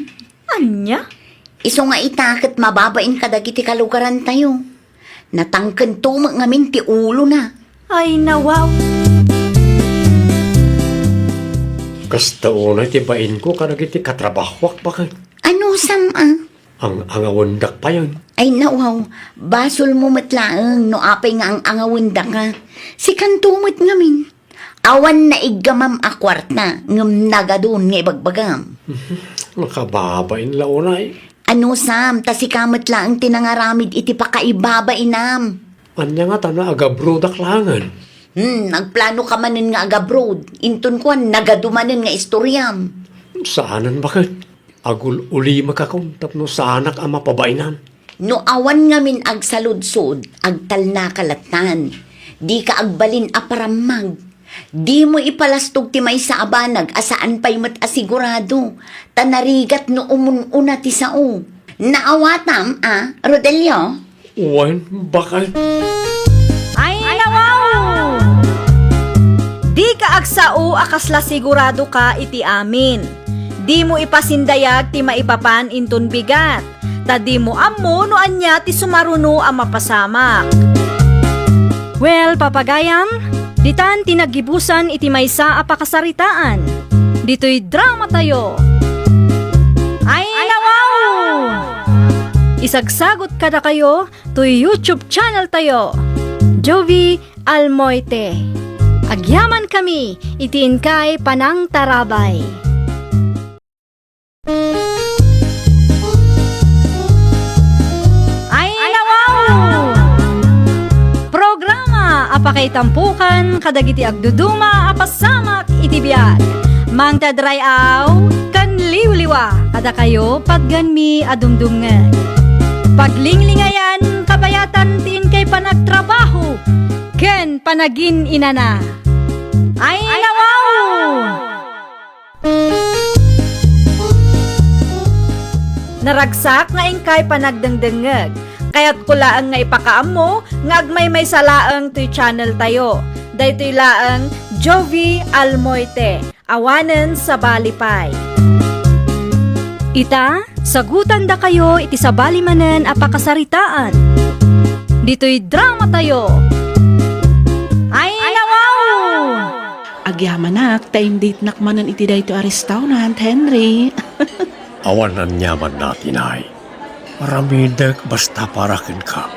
Ania? Isu nga ita ket mababain kadagiti kalugarantayo. Natangkento met ngamin ti ulona. Ay, nawaw. Kasta unay ti bainko kadagiti katrabahoak, baket. Anusam a? Ang-angawendak payen. Ay, nawaw. Basolmo met laeng no apay nga ang-angawendaka. Sikanto met ngamin. Awan naiggamam a kuarta, ngem nagadun nga ibagbagam. Makababain la unay. Anusam, ta sika met laeng ti nangaramid iti pakaibabainam. Ania ngata no agabrodak laengen? Hmm, nagplanoka manen nga agabroad. Inton kuan, nagadu manen nga istoriam. Saanen, baket? Agul-ulimakakon tapno saanak a mapabainan. No awan ngamin agsaludsod, agtalnaka lattan. Dika agbalin a parammag. Dimo ipalastog ti maysa a banag a saan pay met a sigurado, ta narigat no umun-una ti sao. Naawatam a, Rodelio? Wen, baket. Ay, nawaw! Dika agsao a kasla siguradoka iti amin. Dimo ipasindayag ti maipapan inton bigat, ta dimo ammo no ania ti sumaruno a mapasamak. Well, papagayam, ditan ti naggibusan iti maysa a pakasaritaan. Ditoy dramatayo. Ay, nawaw! Isagsagot kadakayo toy YouTube channel tayo, Jovie Almoite. Agyamankami iti inkay panangtarabay. Ay, nawaw! Programa a pakaitampokan kadagiti agduduma a pasamak iti biag. Mangted ray-aw ken liwliwa kadakayo patgenmi a dumdumngeg. Paglinglingayan, kabayatan ti inkay panagtrabaho ken panagin-inana. Ay, nawaw! Naragsak nga inkay panagdengdengngeg. Kayatko laeng nga ipakaammo nga agmaymaysa laeng toy channel tayo. Daytoy laeng Jovie Almoite, awanen sabali pay. Ita, sagutandakayo iti sabali manen a pakasaritaan. Ditoy drama tayo. Ay, nawaw! Agyamanak, ta indatenak manen iti daytoy a restaurant, Henry. Awan aniamanna, Tinay. Aramidek basta para kenka.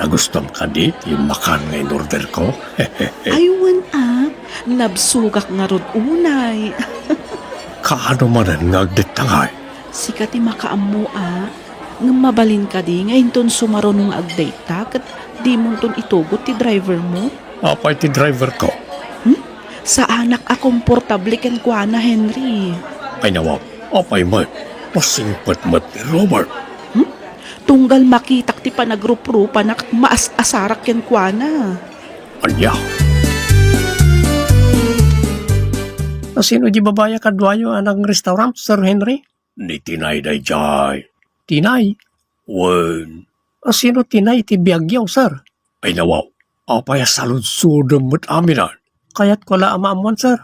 Nagustom kadi ti makan nga in-orderko? Ay, wen a, nabsogak ngarud unay. Kaano manen nga agdate ngay? Sika ti makaammo a, ngem mabalin kadi nga inton sumaruno nga agdate ta ket dimonton itugot ti driver mo? Apay ti driver ko? Hmm? Saanak a komportable kenkuana, Henry. Ay nawaw, apay met, masingpet met ni Robert. Hmm? Tunggal makitak ti panagruprupanak, maas-asarak kenkuana. Ania? Asino di babai a kaduayo a nag-restaurant, Sir Henry? Ni Tinay daydiay. Tinay? Wen. Asino Tinay ti biagyo, sir? Ay nawaw, apay a saludsodem met amin a? Kayatko la a maammuan, sir.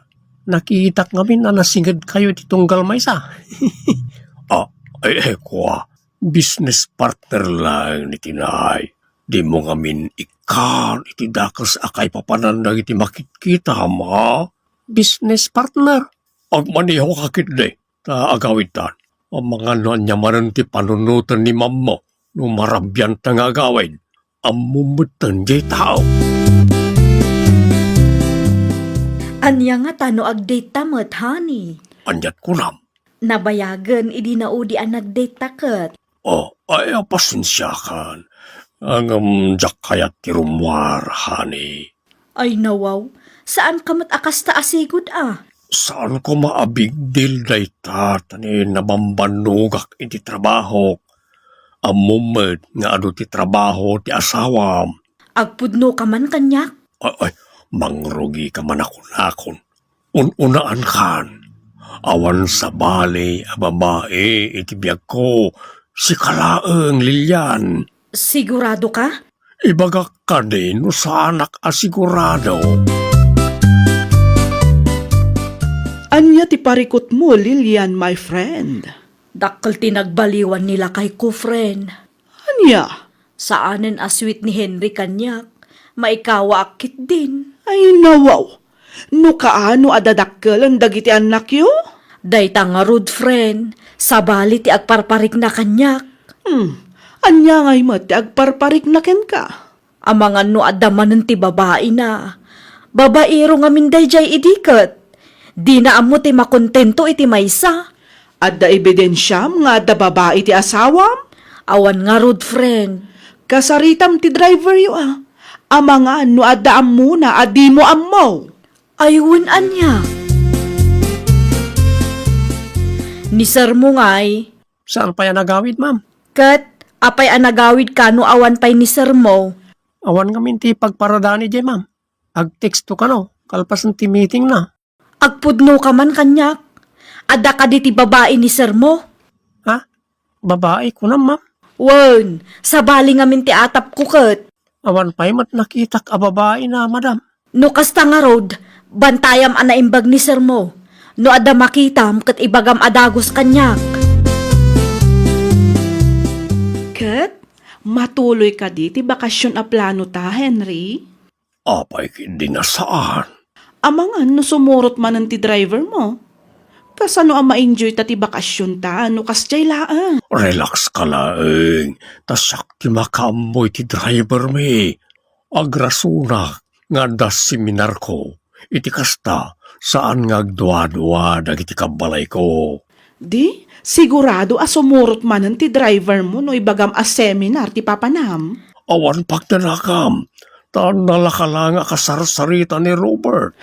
Nakitak ngamin a nasingedkayo iti tunggal maysa. Ah, ay, eh, kua. Business partner laeng ni Tinay. Dimo ngamin ikkan iti dakes a kaipapanan dagiti makitkitam, a? Business partner? Agmaneho ka ketdi. Ta agawidtan, amangan no ania manen ti panunoten ni mammo no marabianta nga agawid. Ammom metten diay tao. Ania ngata no agdate ta met, honey? Aniat kunam? Nabayagen idi naudi a nagdate ta ket. Oh, ay, pasensiakan. Ngem diak kayat ti rummuar, honey. Ay, nawaw, saanka met a kasta a sigud a. Saan koma a big deal dayta, ta ni nabambannogak iti trabahok. Ammom met nga adu ti trabaho ti asawam. Agpudnoka man kaniak? Ay, ay, mangrugika man a kunakon. Un-unaankan. Awan sabali a babai iti biagko. Sika laeng, Lilian. Siguradoka? Ibagak kadi no saanak a sigurado. Ania ti parikutmo, Lilian, my friend? Dakkel ti nagbaliwan ni lakayko, friend. Ania? Saanen a sweet ni Henry kaniak. Maikawaak ketdin. Ay, nawaw! No kaano a dadakkelen dagiti annakyo? Dayta ngarud, friend, sabali ti agparparikna kaniak. Hmm, ania ngay met ti agparparikna kenka? Amangan no adda manen ti babaina. Babaero ngamin daydiay idi ket. Dina ammo ti makontento iti maysa. Adda ebidensiam nga adda babai ti asawam? Awan ngarud, friend. Kasaritam ti driveryo a. Amangan no adda ammona a dimo ammo. Ay, wen ania? Ni sir mo ngay. Saan pay a nagawid, ma'am? Ket, apay a nagawid kano awan pay ni sir mo? Awan ngamin ti pagparadani diay, ma'am. Agteksto kano, kalpasen ti meeting na. Agpudno ka man kaniak. Adda kadi ti babai ni sir mo? Ha? Babai kunam, ma'am? Wen, sabali ngamin ti atapko ket. Awan pay met nakitak a babai na, madam. No kasta ngarud, bantayam a naimbag ni sir mo. No adda makitam ket ibagam a dagus kaniak. Ket, matuloy kadi ti bakasyon a plano ta, Henry? Apay ketdi a saan? Amangan no sumurot manen ti driver mo. Kasano a ma-enjoy ta ti bakasyon ta no kasdiay laeng? Relax ka laeng, ta siak ti makaammo iti driver mi. Agrasunak nga adda seminarko. Iti kasta, saan nga agduadua dagiti kabbalayko. Di, sigurado a sumurot manen ti driver mo no ibagam a seminar ti papanam. Awan pagdanakam. ta nalaka la nga kasarsarita ni Robert.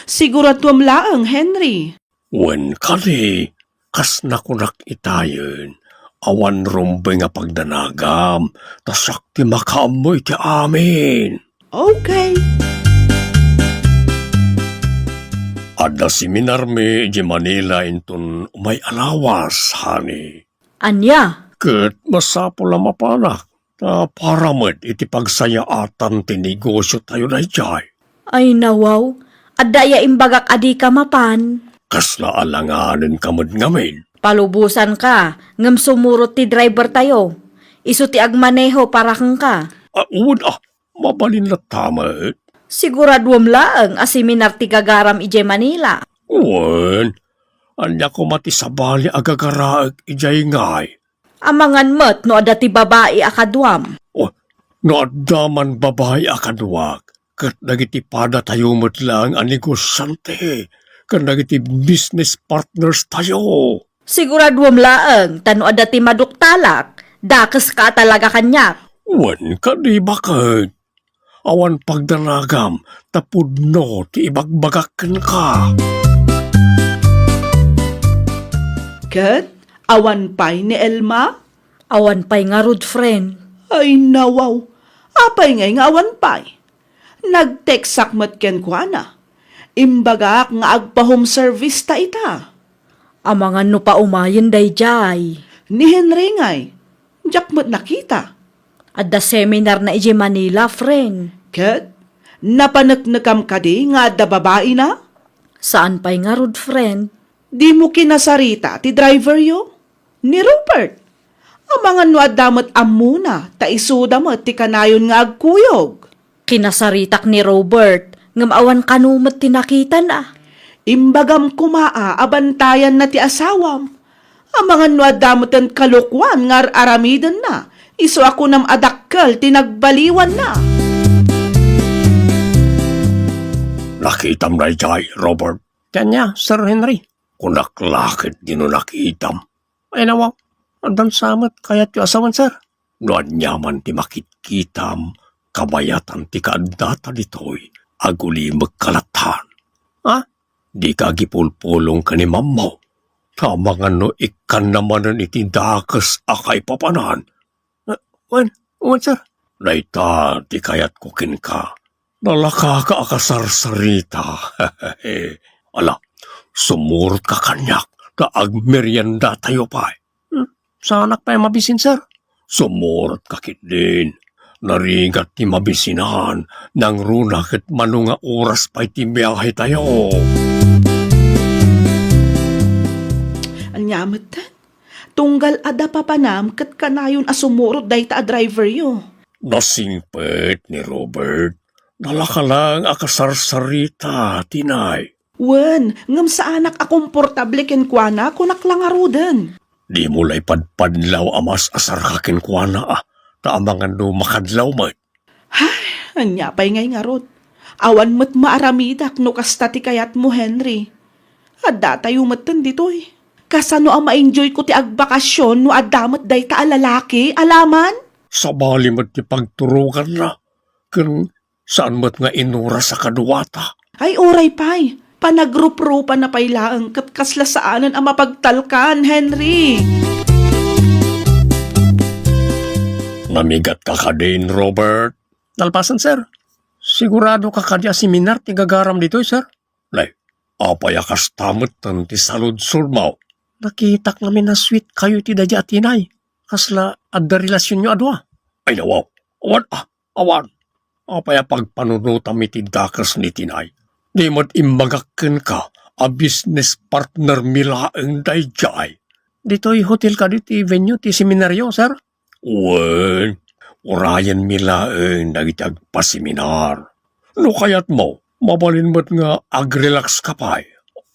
Siguraduam laeng, Henry. Wen kadi, kas nakunak itayen, awan rumbeng a pagdanagam, ta siak ti makaammo iti amin. Okay. Adda seminarmi idiay Manila inton umay a lawas, honey. Ania? Ket masapul a mapanak, ta para met iti pagsayaatan ti negosiotayo daydiay. Ay, nawaw, adda aya imbagak a dika mapan? Kasla alanganenka met ngamin. Palubosanka, ngem sumurot ti drivertayo. Isu ti agmaneho para kenka. Ah, wen, ah, mabalin latta met. Siguraduam laeng a seminar ti gagaram idiay Manila. Wen, ania koma ti sabali a gagaraek idiay ngay? Amangan met no adda ti babai a kaduam. Oh, no adda man babai a kaduak, ket dagiti padatayo met laeng a negosiante, ken dagiti business partners tayo. Siguraduam laeng, ta no adda ti maduktalak, dakeska a talaga kaniak. Wen kadi baket. Awan pagdanagam ta pudno ti ibagbagak kenka. Ket awan pay ni Elma? Awan pay ngarud, friend. Ay, nawaw. Apay ngay nga awan pay? Nag-textak met kenkuana. Imbagak nga agpa-home service ta ita. Amangan no paumayen daydiay. Ni Henry ngay, diak met nakita. Adda seminarna idiay Manila, friend. Ket napaneknekam kadi nga adda babaina? Saan pay ngarud, friend. Dimo kinasarita ti driveryo? Ni Robert. Amangan no adda met ammona, ta isuda met ti kanayon nga agkuyog. Kinasaritak ni Robert, ngem awan kano met ti nakitana. Imbagam koma a, a bantayanna ti asawam. Amangan no adda meten kalokuan nga ar-aramidenna, isu a kunam a dakkel ti nagbaliwanna. Nakitam daydiay, Robert? Ania, Sir Henry? Kunak la ket dino nakitam. Ay, nawaw, addan sa met kayatyo a sawen, sir. No aniaman ti makitkitam, kabayatan ti kaaddata ditoy, agulimekka latta. Ha? Dika agipulpulong ken ni mammaw. Ta amangan no ikkanna manen iti dakes a kaipapanan. Eh, wen, wen, sir. Dayta ti kayatko kenka. Nalakaka a kasarsarita. Ala, sumurotka kaniak ta agmeriendatayo pay. Hmm, saanak pay mabisin, sir. Sumurotka ketdin. Narigat ti mabisinan, nangruna ket mano nga oras pay ti biahetayo. Ania metten? Tunggal adda papanam ket kanayon a sumurot dayta a driveryo. Nasingpet ni Robert. Nalaka laeng a kasarsarita, tinay. Wen, ngem saanak a komportable kenkuana, kunak la ngaruden. Dimo la ipadpadlaw a mas-asarka kenkuana, a, ta amangan no makadlaw met. Hay, ania pay ngay ngarud? Awan met maaramidak no kasta ti kayatmo, Henry. Addatayo metten ditoy. Kasano a ma-enjoyko ti agbakasyon no adda met dayta a lalaki, alaman? Sabali met ti pagturoganna, ken saan met nga inuras a kaduata. Ay, uray pay, panagruprupanna pay laeng ket kasla saanen a mapagtalkan, Henry. Namigatka kadin, Robert? Nalpasen, sir. Siguradoka kadi a seminar ti gagaram ditoy, sir? Nay, apay a kasta metten ti saludsodmo? Nakitak ngamin a sweet kayo iti daydi a tinay. Kasla adda relasionyo a dua? Ay, nawaw. Awan, ah, awan. Apay a pagpanunotam iti dakes ni tinay? Di met imbagak kenka a business partner mi laeng daydiay. Ditoy hotel kadi ti venue ti seminaryo, sir? Wen, urayenmi laeng dagiti agpaseminar. No kayatmo, mabalin met nga agrelakska pay.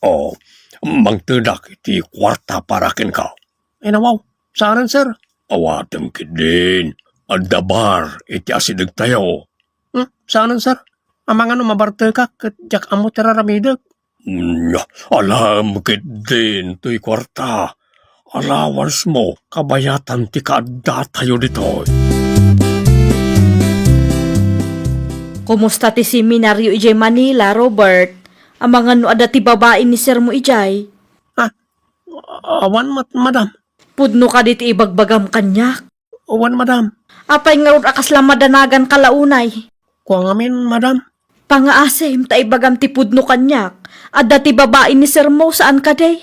O, mangtedak iti kuarta para kenka. Ay, nawaw, saanen, sir? Awatem ketdin. Adda bar iti asidegtayo. Hmm, saanen, sir? Amangan no mabartekak ket diak ammo ti raramidek. Nya, alaem ketdin toy kuarta. Allowancemo, kabayatan ti kaaddatayo ditoy. Kumusta ti seminario idiay Manila, Robert? Amangan no adda ti babai ni sir mo idiay? Ah, awan met, madam. Pudno kadi ti ibagbagam kaniak? Wen, madam. Apay ngarud a kasla madanagan ka la unay? Kua ngamin, madam. Pangaasim ta ibagam ti pudno kaniak. Adda ti babai ni sir mo, saan kadi?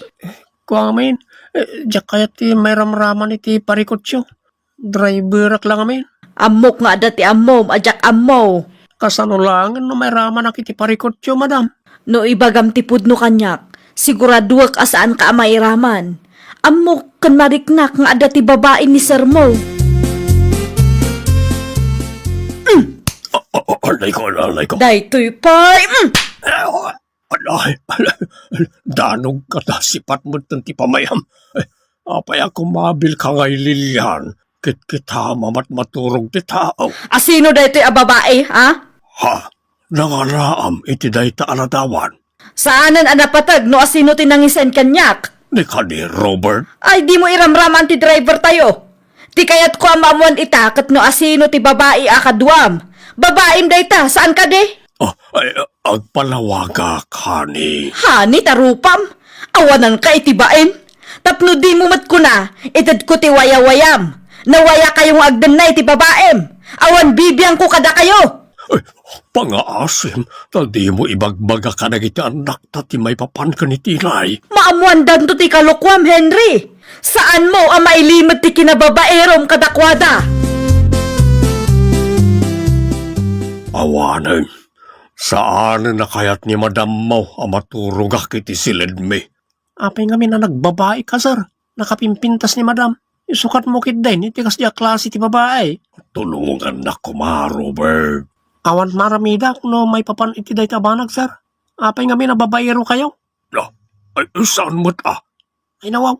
Kua ngamin, eh, diak kayat ti mairamraman iti parikutyo. Driverak la ngamin. Ammok nga adda ti ammom a diak ammo. Kasano laengen no mairamanak iti parikutyo, madam? No ibagam ti pudno kaniak, siguraduek a saanka a mairaman. Ammok ken mariknak nga adda ti babai ni sir mo. Mm. A-, a-, a-, alayko, alayko. Daytoy pay, mm. Alay, alay, danogka ta sipat metten ti pamayam. Eh, apay a kumabilka ngay, Lilian? Kitkita, mamat maturog ti tao. Asino daytoy a babai, ha? Ha? Nangaraam iti dayta a ladawan? Saanen a napateg no asino ti nangisaen kaniak. Ni kadi, Robert? Ay, dimo iramraman ti driver tayo. Ti kayatko a maammuan ita ket no asino ti babai a kaduam. Babaim dayta, saan kadi? Ah, ay, agpalawagak, honey. Honey, ta rupam? Awananka iti baim? Tapno dimo met kuna, itedko ti wayawayam. Nawayakayo nga agdennay ti babaim. Awan bibiangko kadakayo. Ay, pangaasim, ta dimo ibagbaga kadagiti annakta ti maipapan ken iti inay. Maammuandanto ti kalokuam, Henry. Saanmo a mailimed ti kinababairom kadakuada. Awanen, saanen a kayat ni madammo a maturogak iti siledmi. Apay ngamin a nagbabaika, sir? Nakapimpintas ni madam. Isukatmo ketdin iti kasdi a klase ti babai. Tulongannak koma, Robert. Awan maramidak no maipapan iti dayta a banag, sir. Apay ngamin a babaerokayo? No, ay, saan met a? Ay, nawaw.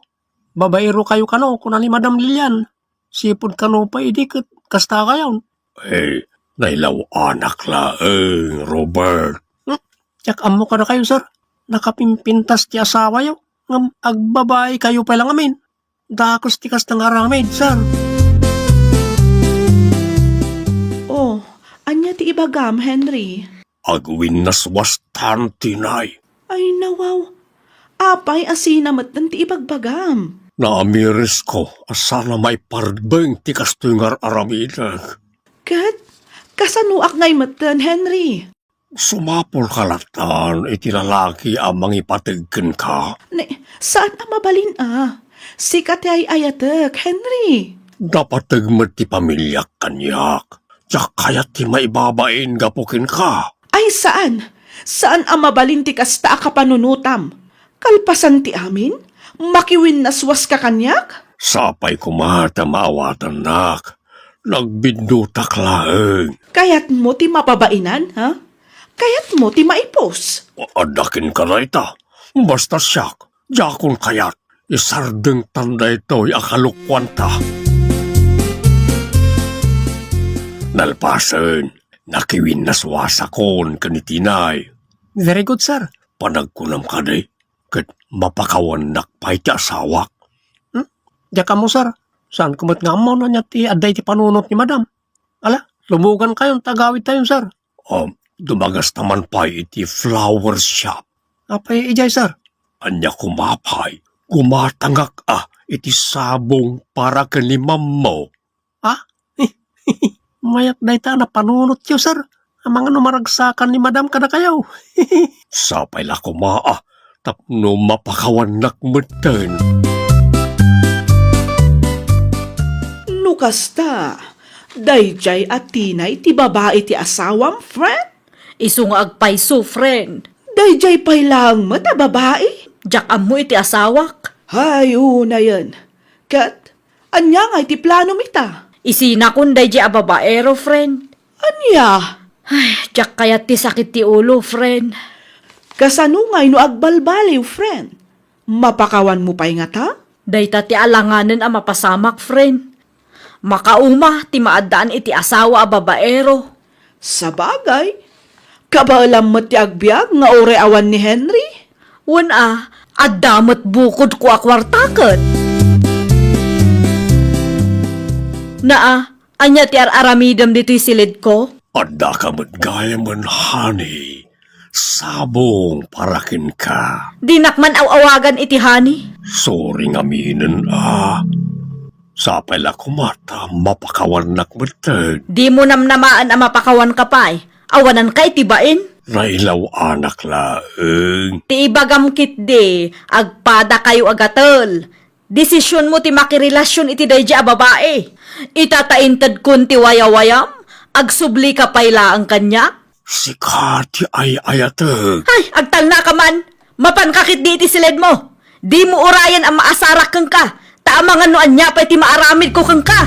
Babaerokayo kano, kuna ni Madam Lilian. Sipud kano pay idi ket kasta kayon. Eh, nailaw-anak laeng, Robert. Hmm? Diak ammo kadakayo, sir. Nakapimpintas ti asawayo. Ngem agbabaikayo pay la ngamin. Dakes ti kasta nga aramid, sir. Oh, ania ti ibagam, Henry? Agwinnaswastan ti inay. Ay, nawaw. Apay a sina metten ti ibagbagam? Naamirisko a saan a maiparbeng ti kastoy nga ar-aramidek. Ket, kasanoak ngay metten, Henry? Sumapulka latta iti lalaki a mangipateg kenka. Ne, saan a mabalin a. Sika ti ay-ayatek, Henry. Napateg met ti pamiliak kaniak. Diak kayat ti maibabain gapu kenka. Ay, saan. Saan a mabalin ti kasta a kapanunotam. Kalpasan ti amin, makiwinnaswaska kaniak? Sapay koma ta maawatannak. Nagbiddutak laeng. Kayatmo ti mapabainan, ha? Kayatmo ti maipus? Adda kenka dayta. Basta siak, diakon kayat. Isardengtan daytoy a kalokuanta. Nalpasen, nakiwinnaswasakon ken ni Tinay. Very good, sir. Panagkunam kadi, ket mapakawannak pay ti asawak. Hmm? Diak ammo, sir. Saanko met nga ammo no ania ti adda iti panunot ni Madam. Ala, lumogankayon ta agawidtayon, sir. Um, dumagasta man pay iti flower shop. Apay idiay, sir? Ania koma pay, gumatangak a iti sabong para ken ni Mammo. Ah? Mayat dayta a napanunotyo, sir. Amangan no maragsakan ni Madam kadakayo. Sapay la koma a tapno mapakawannak metten. No kasta, daydiay a Tinay ti babai ti asawam, friend? Isu nga agpayso, friend. Daydiay pay laeng met a babai? Diak ammo iti asawak. Hay, unayen. Ket, ania ngay ti planom ita? Isinakon daydiay a babaero, friend. Ania? Ay, diak kayat ti sakit ti ulo, friend. Kasano ngay no agbalbaliw, friend? Mapakawanmo pay ngata? Dayta ti alanganen a mapasamak, friend. Makauma ti maaddaan iti asawa a babaero. Sabagay, kabaelam met ti agbiag nga uray awan ni Henry. Wen a, adda met bukodko a kuarta ket. Naa, ania ti ar-aramidem ditoy silidko? Addaka met gayamen, honey. Sabong para kenka. Dinak man aw-awagan iti honey. Sorry ngaminen a. Sapay la koma ta mapakawannak metten. Dimo namnamaen a mapakawanka pay. Awananka iti bain. Nailaw-anak laeng. Ti ibagam ketdi, agpadakayo a gatel. Desisionmo ti makirelasion iti daydi a babai. Ita ta intedkon ti wayawayam, agsublika pay laeng kaniak. Sika ti ay-ayatek. Ay, agtalnaka man! Mapanka ketdi iti siledmo! Dimo urayen a maasarak kenka, ta amangan no ania pay ti maaramidko kenka!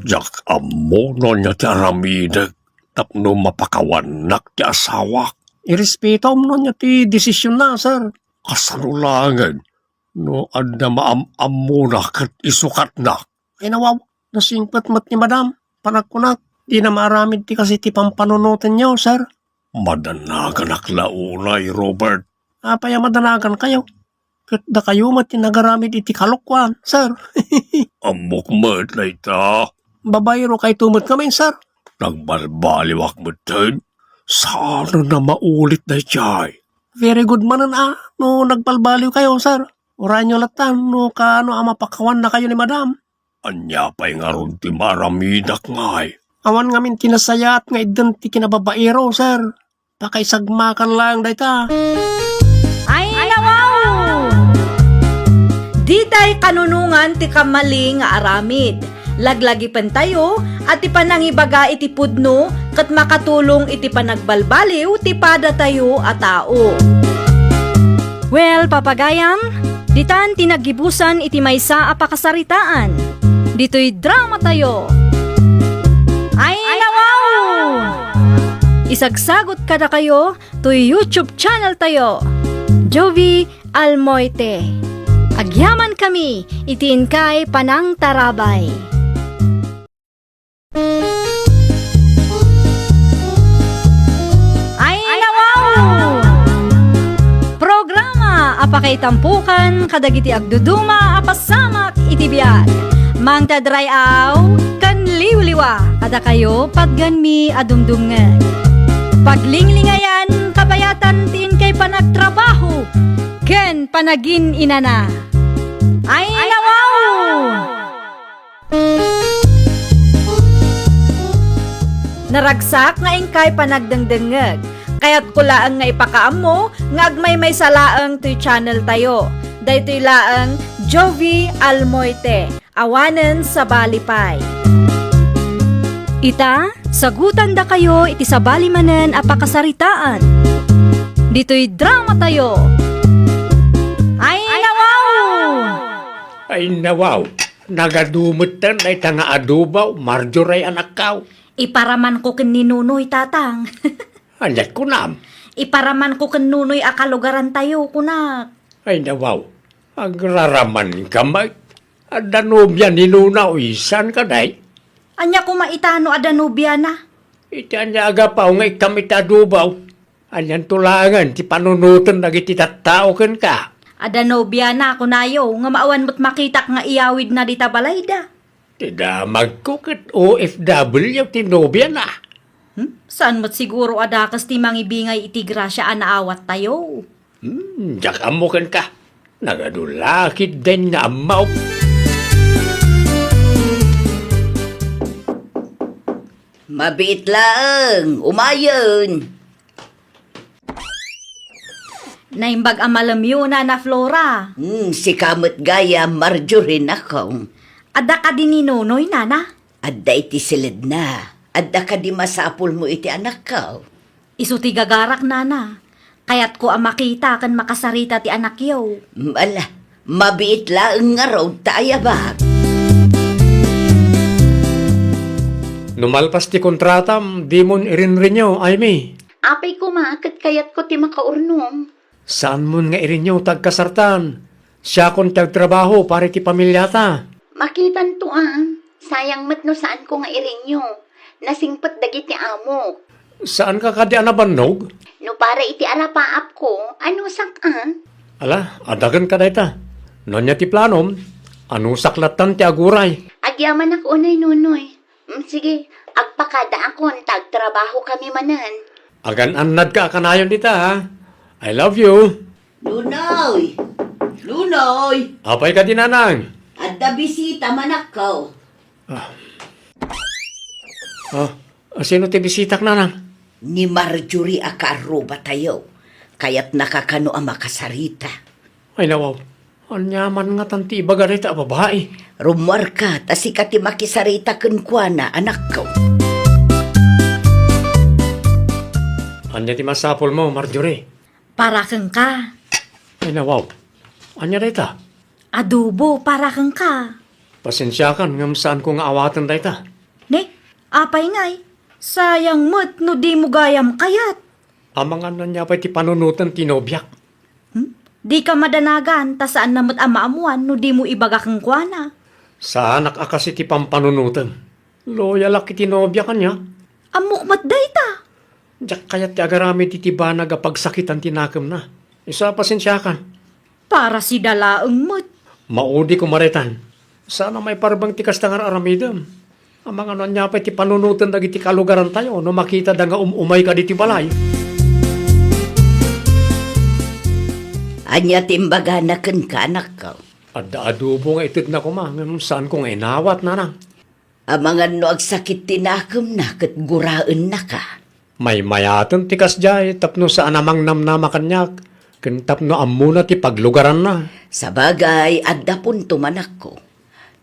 Diak ammo no ania ti aramidek tapno mapakawannak ti asawak. Irespetom no ania ti desisionna, sir. Kasano laengen no adda maam-ammona ket isukatnak? Ay, nawaw, nasingpet met ni madam. Panagkunak, dina maaramid ti kas iti pampanunotenyo, sir. Madanaganak la unay, Robert. Apay a madanagankayo? Ket dakayo met ti nagaramid iti kalokoan, sir. Ammok met dayta. Babaero kayto met ngamin, sir. Nagbalbaliwak metten. Saan a maulit daydiay? Very good manen a no nagbalbaliw kayo, sir. Urayenyo latta no kaano a mapakawannakayo ni madam. Ania pay ngarud ti maaramidak ngay? Awan ngamin ti nasayaat nga idden ti kinababaero, sir. Pakaisagmakan laeng dayta. Ay, nawaw! Ditay kanunongan ti kamali nga aramid. Laglagipentayo a ti panangibaga iti pudno ket makatulong iti panagbalbaliw ti padatayo a tao. Well, papagayam, ditan ti naggibusan iti maysa a pakasaritaan. Ditoy dramatayo. Ay, nawaw! Isagsagot kadakayo toy YouTube channel tayo, Jovie Almoite. Agyaman kami iti inkay panangtarabay. Ay, nawaw! Programa a pakaitampokan kadagiti agduduma a pasamak iti biag. Mangted ray-aw ken liwliwa kadakayo patgenmi a dumdumngeg. Paglinglingayan, kabayatan ti inkay panagtrabaho ken panagin-inana. Ay, nawaw! Naragsak nga inkay panagdengdengngeg. Kayatko laeng nga ipakaammo nga agmaymaysa laeng toy channel tayo. Daytoy laeng Jovie Almoite, awanen sabali pay. Ita, sagutandakayo iti sabali manen a pakasaritaan. Ditoy dramatayo. Ay, nawaw! Ay, nawaw! Nagadu metten dayta nga adobaw, Marjorie, anakkaw. Iparamanko ken ni Nunoy, Tatang. Ania't kunam? Iparamanko ken Nunoy a kalugarantayo, kunak. Ay, nawaw, agraramanka met. Adda nobia ni Nunoy, saan kadi? Ania koma ita no adda nobiana? Iti ania a gapu nga ikkam iti adobaw? Anianto laengen ti panunoten dagiti tattao kenka? Adda nobiana, kunayo, ngem awan met makitak nga iyawidna dita balayda. Ti damagko ket O F W ti nobiana. Hmm? Saan met siguro a dakes ti mangibingay iti grasia a naawattayo? Hmm, diak ammo kenka. Nagadu la ketdin nga ammo. Mabiit laeng, umayen. Naimbag a malemyo, Nana Flora. Hmm, sika met gayam, Marjorie, anakko. Adda kadi ni Nunoy, Nana? Adda iti siledna. Adda kadi masapulmo iti anakko? Isu ti gagarak, Nana. Kayatko a makita ken makasarita ti anakyo. Mm, ala, mabiit laeng ngarud ta ayabak. No malpas ti kontratam, dimon irinrinyo, Amy. Apay koma ket kayatko ti makaurnong. Saanmon nga irinyo ta agkasartan. Siakon ti agtrabaho para iti pamiliata. Makitanto a, sayang met no saanko nga irinyo. Nasingpet dagiti amok. Saanka kadi a nabannog? No para iti arapaapko, anusak a? Ala, adagenka dayta. No ania ti planom, anusak lattan ti aguray. Agyamanak unay, Nunoy. Mm, sige, agpakadaakon ta agtrabahokami manen. Agan-annadka a kanayon dita, ha? I love you. Nunoy! Nunoy! Apay kadi, nanang? Adda bisita, manakko. Ah. Ah, sino ti bisitak, nanang? Ni Marjorie a kaarrubatayo. Kayatnaka kano a makasarita. Ay, nawaw. Ania man ngatan ti ibaga dayta a babai? Rummuarka, ta sika ti makisarita kenkuana, anakko. Ania ti masapulmo, Marjorie? Para kenka. Ay, nawaw. Ania dayta? Adobo para kenka. Pasensiakan ngem saanko nga awaten dayta. Ne, apay ngay? Sayang met no dimo gayam kayat. Amangan ania pay ti panunoten ti nobiak? Hmm? Dika madanagan ta saanna met a maammuan no dimo ibaga kenkuana. Saanak a kasi ti pampanunotem. Loyalak iti nobiak, ania? Ammok met dayta. Diak kayat ti agaramid iti banag a pagsakitan ti nakemna. Isu a pasensiakan. Para sida laeng met. Maudi koma daytan. Saan a maiparbeng ti kasta nga ar-aramidem. Amangan no ania pay ti panunoten dagiti kalugarantayo no makitada nga um-umayka ditoy balay. Ania ti imbagana kenka, anakko? Adda adobo nga itedna koma, ngem saanko nga inawat, nanang. Amangan no agsakit ti nakemna ket guraennaka. Maymayaten ti kasdiay tapno saan a mangnamnama kaniak, ken tapno ammona ti paglugaranna. Sabagay, adda punto, manakko.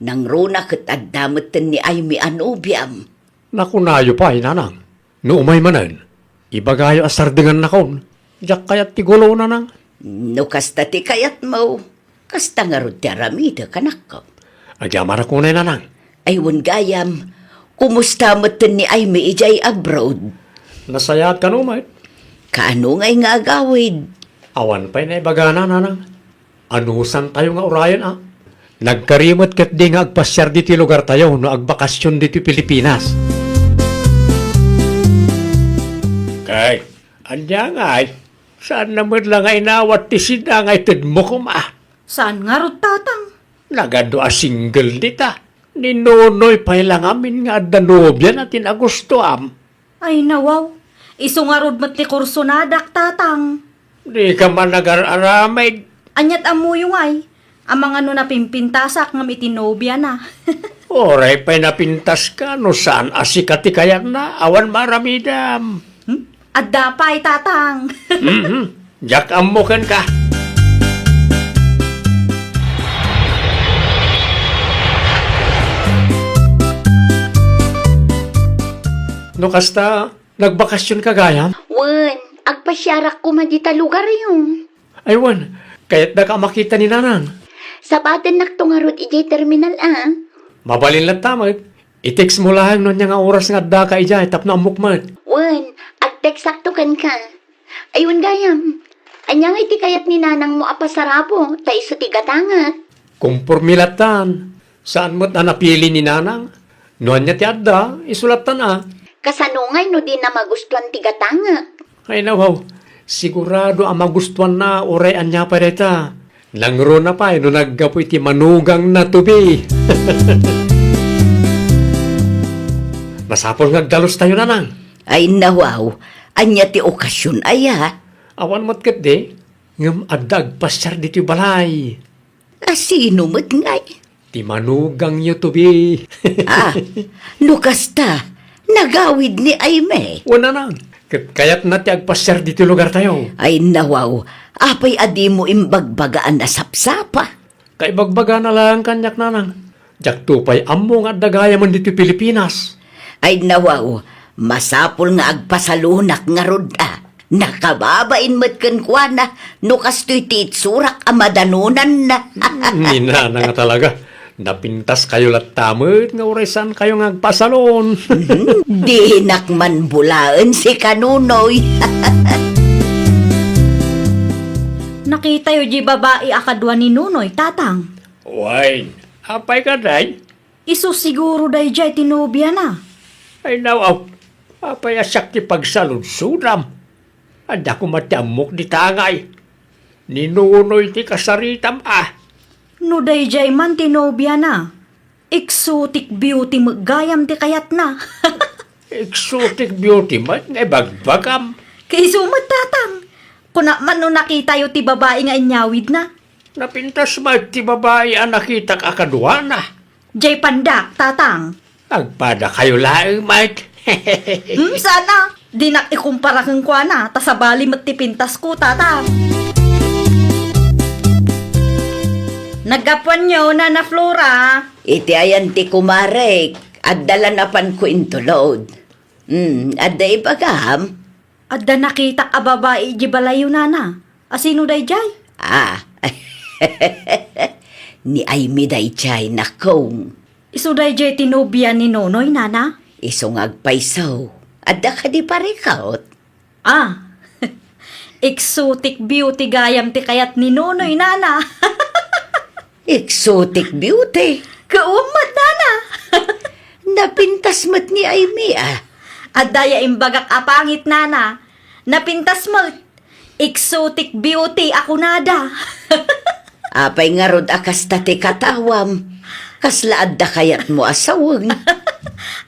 Nangruna ket adda metten ni Aimee a nobiam. Nakunayo pay, nanang. No umay manen, ibagayo a sardengannakon. Diak kayat ti gulo, nanang. No kasta ti kayatmo, kasta ngarud ti aramidek, anakko. Agyamanak unay, nanang. Ay, wen gayam, kumusta metten ni Aimee idiay abroad? Nasayaat kano met. Kaano ngay nga agawid? Awan pay naibagana, nanang. Anusantayo nga urayen a. Nagkari met ketdi nga agpasiar ditoy lugartayo no agbakasion ditoy Pilipinas. Kay, ania ngay? Saanna met la nga inawat ti sida nga itedmo koma? Saan ngarud, tatang? Nagadu a single dita. Ni Nonoy pay la ngamin nga adda nobiana ti nagustuam. Ay, nawaw. Isu ngarud met ti kursonadak, tatang. Dika man agar-aramid. Aniat ammoyo ngay? Amangan no napimpintasak ngem iti nobiana. Uray pay napintaska no saan a sika ti kayatna, awan maaramidam. Hmm? Adda pay, tatang. Mhm. Diak ammo kenka. No kasta, nagbakasionka gayam? Wen, agpasiarak koma dita lugaryo. Ay wen, kayatdaka a makita ni nanang. Sabatennakto ngarud idiay terminal a. Mabalin latta met. I-textmo laeng no ania nga oras nga addaka idiay tapno ammok met. Wen, ag-textakto kenka. Ay wen gayam, ania ngay ti kayat ni nanangmo a pasarabo ta isu ti gatangak? Kompormi lattan. Saan met a napili ni nanang. No ania ti adda, isu lattan a. Kasano ngay no dina magustuan ti gatangak? Ay, nawaw. Sigurado a magustuanna uray ania pay dayta. Nangruna pay no naggapu iti manugangna, Toby. Masapul nga agdalustayo, nanang. Ay, nawaw. Ania ti okasion aya? Awan met ketdi. Ngem adda agpasiar ditoy balay. A sino met ngay? Ti manugangyo, Toby. Ah, no kasta, nagawid ni Aimee. Wen, nanang, ket kayatna ti agpasiar ditoy lugartayo. Ay, nawaw, apay a dimo imbagbaga a nasapsapa? Kaibagbagana laeng kaniak, nanang. Diakto pay ammo nga adda gayamen ditoy Pilipinas. Ay, nawaw, masapul nga agpasalonak ngarud a. Nakababain met kenkuana no kastoy ti itsurak a madanonanna. Ni nanang a talaga. Napintaskayo latta met nga uray saankayo nga agpasalon. Mhm. Dinak man bulaen sika, Nonoy. Nakitayo di babai a kadua ni Nonoy, tatang. Wen, apay kadi? Isu siguro daydiay ti nobiana. Ay, nawaw, apay a siak ti pagsaludsodam? Adda koma ti ammok dita ngay. Ni Nonoy ti kasaritam a. No daydiay man ti nobiana, Exotic beauty met gayam ti kayatna. Exotic beauty met nga ibagbagam. Kaiso met, Tatang. Kuna man no nakitayo ti babai nga inyawidna. Napintas met ti babai a nakitak a kaduana. Jay pandak, Tatang. Agpadakayo laeng met. Hmm, sana. Dinak ikumpara kenkuana, ta sabali met ti pintasko, Tatang. Naggapuanyo, Nana Flora? Iti ayan ti kumarek, adda la napanko intulod. Hmm, adda ibagam? Adda nakitak a babai idiay balayyo, Nana. Asino daydiay? Ah, ni Aimee daydiay, nakong. Isu daydiay ti nobia ni Nonoy, Nana? Isu nga agpayso. Adda kadi parikot? Ah, exotic beauty gayam ti kayat ni Nonoy, Nana. Exotic beauty? Kawan met, Nana. Napintas met ni Aimee, ah. Adda ya imbagak a pangit, Nana. Napintas met. Exotic beauty a kunada. Apay ngarud a kasta ti katawam? Kasla adda kayatmo a sawen?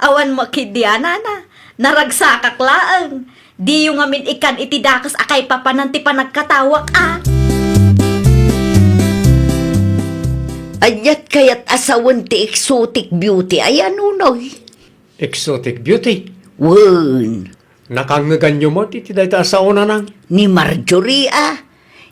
Awan mo ketdi a, Nana. Naragsakak laeng. Diyo ngamin ikan iti dakes a kaipapanan ti panagkatawak, a. Aniat kayat a sawen ti exotic beauty aya, Nonoy? Exotic beauty? Wen. Nakangngeganyo met iti dayta a sao, Nanang? Ni Marjorie, a.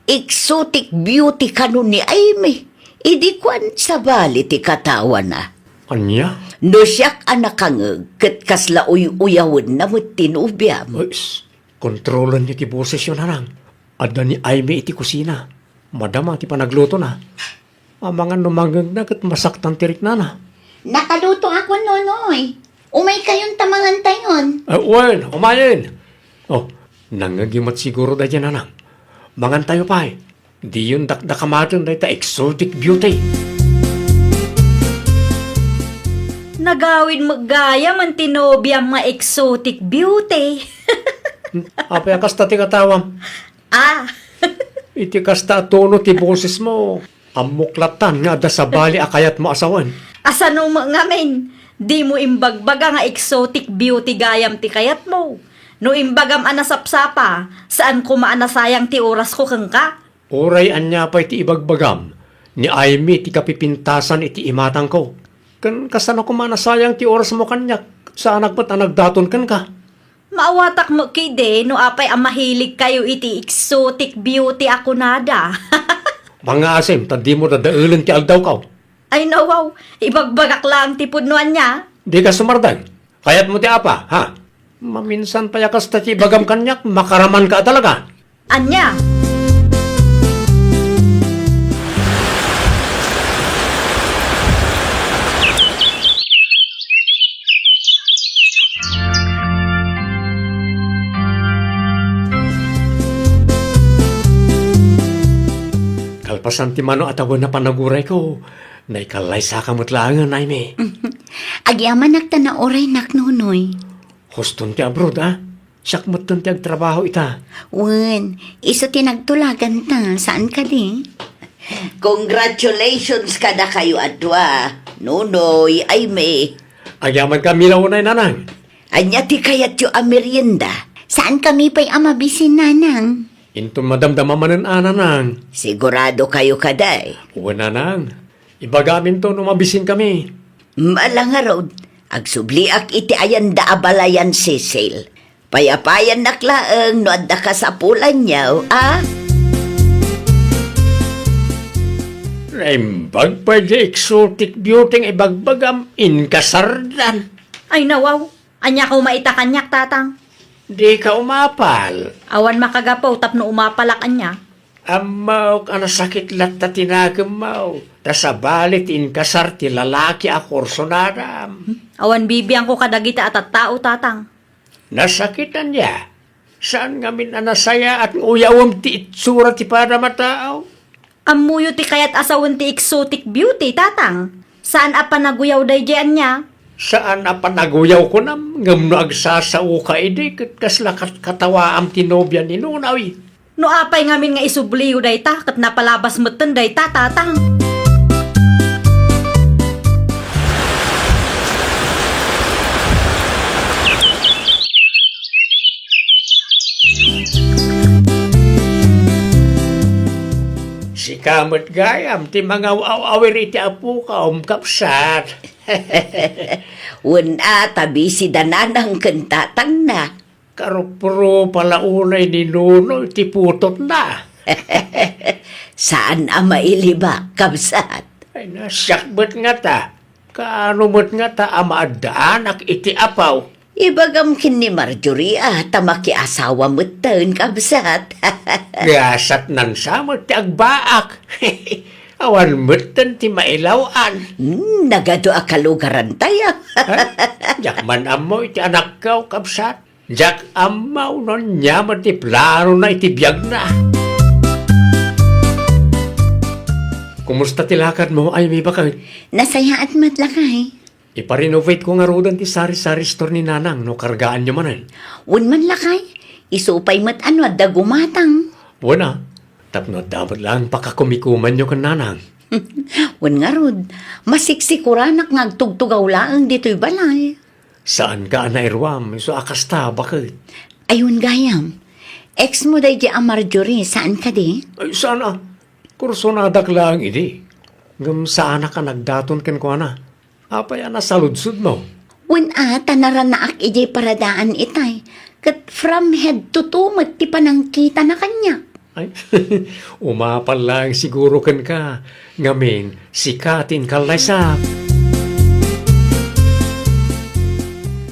Exotic beauty kano ni Aimee. Idi kuan, sabali ti katawana. Ania? No siak a nakangngeg, ket kasla uy-uyawenna met ti nobiam. Uy, shh. Kontrolenyo ti bosesyo, Nanang. Adda ni Aimee iti kusina. Madama ti panaglutona. Amangan no mangngegna ket masaktan ti riknana. Nakalutoakon, Nonoy. Umaykayon ta mangantayon. Ah, wen, umayen. Oh, nangngegyo met siguro daydiay, Nanang. Mangantayo pay. Diyon dakdakamaten dayta exotic beauty. Nagawid met gayam ti nobiam nga exotic beauty. Hmm, apay a kasta ti katawam? Ah. Iti kasta a tono ti bosesmo, ammok latan nga adda sabali a kayatmo a sawen. Asano met ngamin? Dimo imbagbaga nga exotic beauty gayam ti kayatmo. No imbagam a nasapsapa, saan koma a nasayang ti orasko kenka. Uray ania pay ti ibagbagam, ni Aimee ti kapipintasan iti imatangko. Ken kasano koma a nasayang ti orasmo kaniak, saanak met a nagdaton kenka. Maawatak met ketdi no apay a mahiligkayo iti exotic beauty a kunada. Mangngaasim ta dimo dadaelen ti aldawko. Ay, nawaw, ibagbagak laeng ti pudno ania. Dika sumardeng. Kayatmo ti apa, ha? Maminsan pay a kasta ti ibagam kaniak, makaramanka a talaga. Ania? Kalpasan ti mano a tawen a panagurayko, naikalaysaka met laengen, Aimee. Agyamanak ta nauraynak, Nonoy. Huston ti abroad, a? Siak metten ti agtrabaho ita. Wen, isu ti nagtulaganta, saan kadi? Congratulations kadakayo a dua, Nonoy, Aimee. Agyamanka, Mila, unay, Nanang. Ania ti kayatyo a merienda? Saan kami pay a mabisin, Nanang? Inton madamdama manen a, Nanang. Sigurado kayo kadi? Wen, Nanang. Ibagaminto no mabisin kami. Ala ngarud, agsubliak iti ayanda a balayan, Cecil. Payapayannak laeng no adda kasapulanyo, a? Naimbag pay di exotic beauty nga ibagbagam, inkasardan. Ay, nawaw. Ania koma ita kaniak, Tatang? Dika umapal. Awan makagapu tapno umapalak ania. Ammok a nasakit latta ti nakemmo, ta sabali ti inkasar ti lalaki a kursunadam. Hmm? Awan bibiangko kadagita a tattao, Tatang. Nasakit ania? Saan ngamin a nasayaat nga uyawem ti itsura ti padam a tao? Ammoyo ti kayat a sawen ti exotic beauty, Tatang. Saan a panaguyaw daydiay ania? Saan a panaguyaw kunam, ngem no agsasaoka idi ket kasla kat-, katawaam ti nobia ni Nonoy. No apay ngamin nga isubliyo dayta, ket napalabas metten dayta, Tatang. Ania met gayam ti mangaw-awir iti apokom, kabsat? Wen a, ta busy da nanang ken tatangna. Karupropa la unay ni Nunoy ti putotna. Saan a mailibak, kabsat. Ay, nasiak met ngata. Kaano met ngata a maaddaanak iti apaw? Ibagam ken ni Marjorie a ta makiasawa metten, kabsat. Gasatnan sa met ti agbaak. Awan metten ti mailaw-an. Hmm, nagadu a kalugarantay, a. Ay, diak man ammo iti anakko, kabsat. Diak ammo no ania met ti planona iti biagna. Kumusta ti lakadmo, Aimee, baket? Nasayaat met, lakay. Ipa-renovate ko ngaruden ti sari-sari store ni Nanang no kargaanyo manen. Wen man, lakay, isu pay met a no adda gumatang. Wen a, tapno adda met laeng pakakumikumanyo ken Nanang. Wen ngarud, masiksikoranak nga agtugtugaw laeng ditoy balay. Saanka a nairuam, isu a kasta, baket? Ay, wen gayam. Ex mo daydi a Marjorie, saan kadi? Ay, saan a. Kursonadak laeng idi. Ngem saanak a nagdaton kenkuana. Apay a nasaludsodmo? Wen a, ta naranaak idiay paradaan itay, ket from head to toe met ti panangkitana kaniak. Ay, umapal laeng siguro kenka, ngamin, sika ti inkallaysak.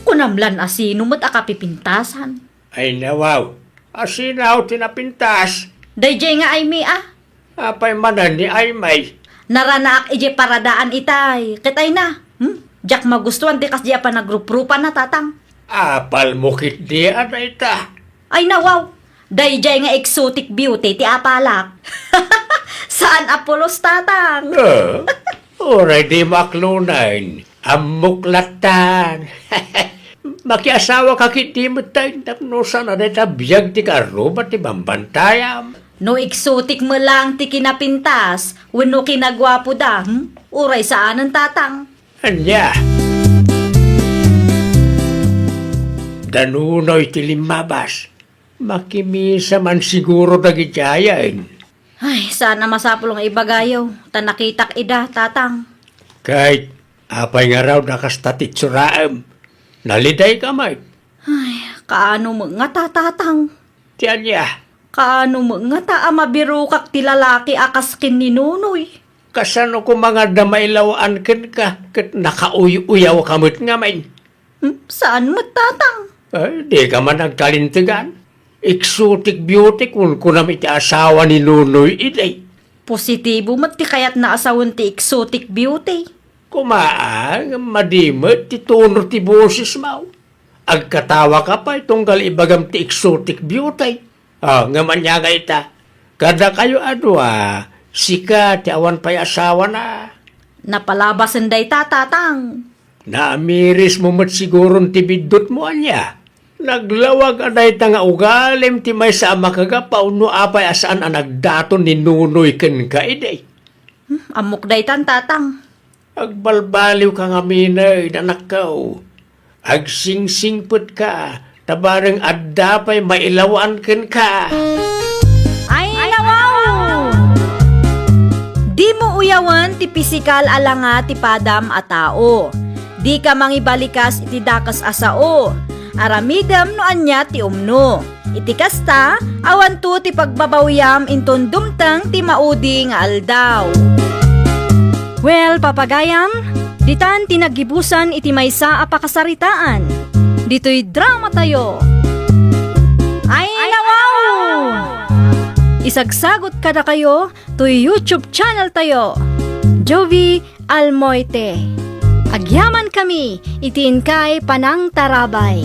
Kunam lan a sino met a kapipintasan? Ay, nawaw. A sino ti napintas? Daydiay nga Aimee a. Apay manen ni Aimee? Naranaak idiay paradaan itay. Ket ay na, hmm? Diak magustuan ti kasdi a panagruprupana, tatang. Apalmo ketdi a dayta? Ay, nawaw. Daydiay nga exotic beauty ti apalak. Saan a pulos, tatang. Eh, uray dimo aklonen. Ammok latta. Makiasawaka ketdi metten tapno saan a dayta biag ti kaarruba ti bambantayam. No exotic met laeng ti kinapintas wenno kinaguapoda, hmm? Uray saanen, tatang. Ania? Da Nunoy ti limmabas. Makimisa man siguro dagiti ayan. Ay, saan a masapul nga ibagayo, ta nakitak ida, tatang. Ket apay ngarud a kasta ti itsuraem? Nalidayka met. Ay, kaano met ngata, tatang? Ti ania? Kaano met ngata a mabirokak ti lalaki a kas ken ni Nunoy? Kasano koma nga adda mailaw-an kenka ket nakauy-uyawka met ngamin? Hmm, saan met, tatang? Ay, dika man agkalintegan. Exotic beauty kunkunam iti asawa ni Nunoy idi. Positibo met ti kayatna a sawen ti exotic beauty. Koma, ngem madi met ti tono ti bosesmo. Agkatawaka pay tunggal ibagam ti exotic beauty. Ah, ngem ania nga ita? Kadakayo a dua, sika ti awan pay asawana. Napalabasen dayta, tatang. Naamirismo met siguron ti biddutmo, ania? Naglawag a dayta nga ugalim ti maysa a makagapaw no apay a saan a nagdaton ni Nunoy kenka idi. Hmm, ammok daytan, tatang. Agbalbaliwka ngamin, anakko. Agsingsingpetka, ta bareng adda pay mailawan kenka. Ay, nawaw! Dimo uyawen ti pisikal a langa ti padam a tao. Dika mangibalikas iti dakes a sao. Aramidem no ania ti umno. Iti kasta, awanto ti pagbabawiam inton dumteng ti maudi nga aldaw. Well, papagayam, ditan ti naggibusan iti maysa a pakasaritaan. Ditoy dramatayo. Ay, nawaw! Isagsagot kadakayo toy YouTube channel tayo, Jovie Almoite. Agyaman kami iti inkay panangtarabay.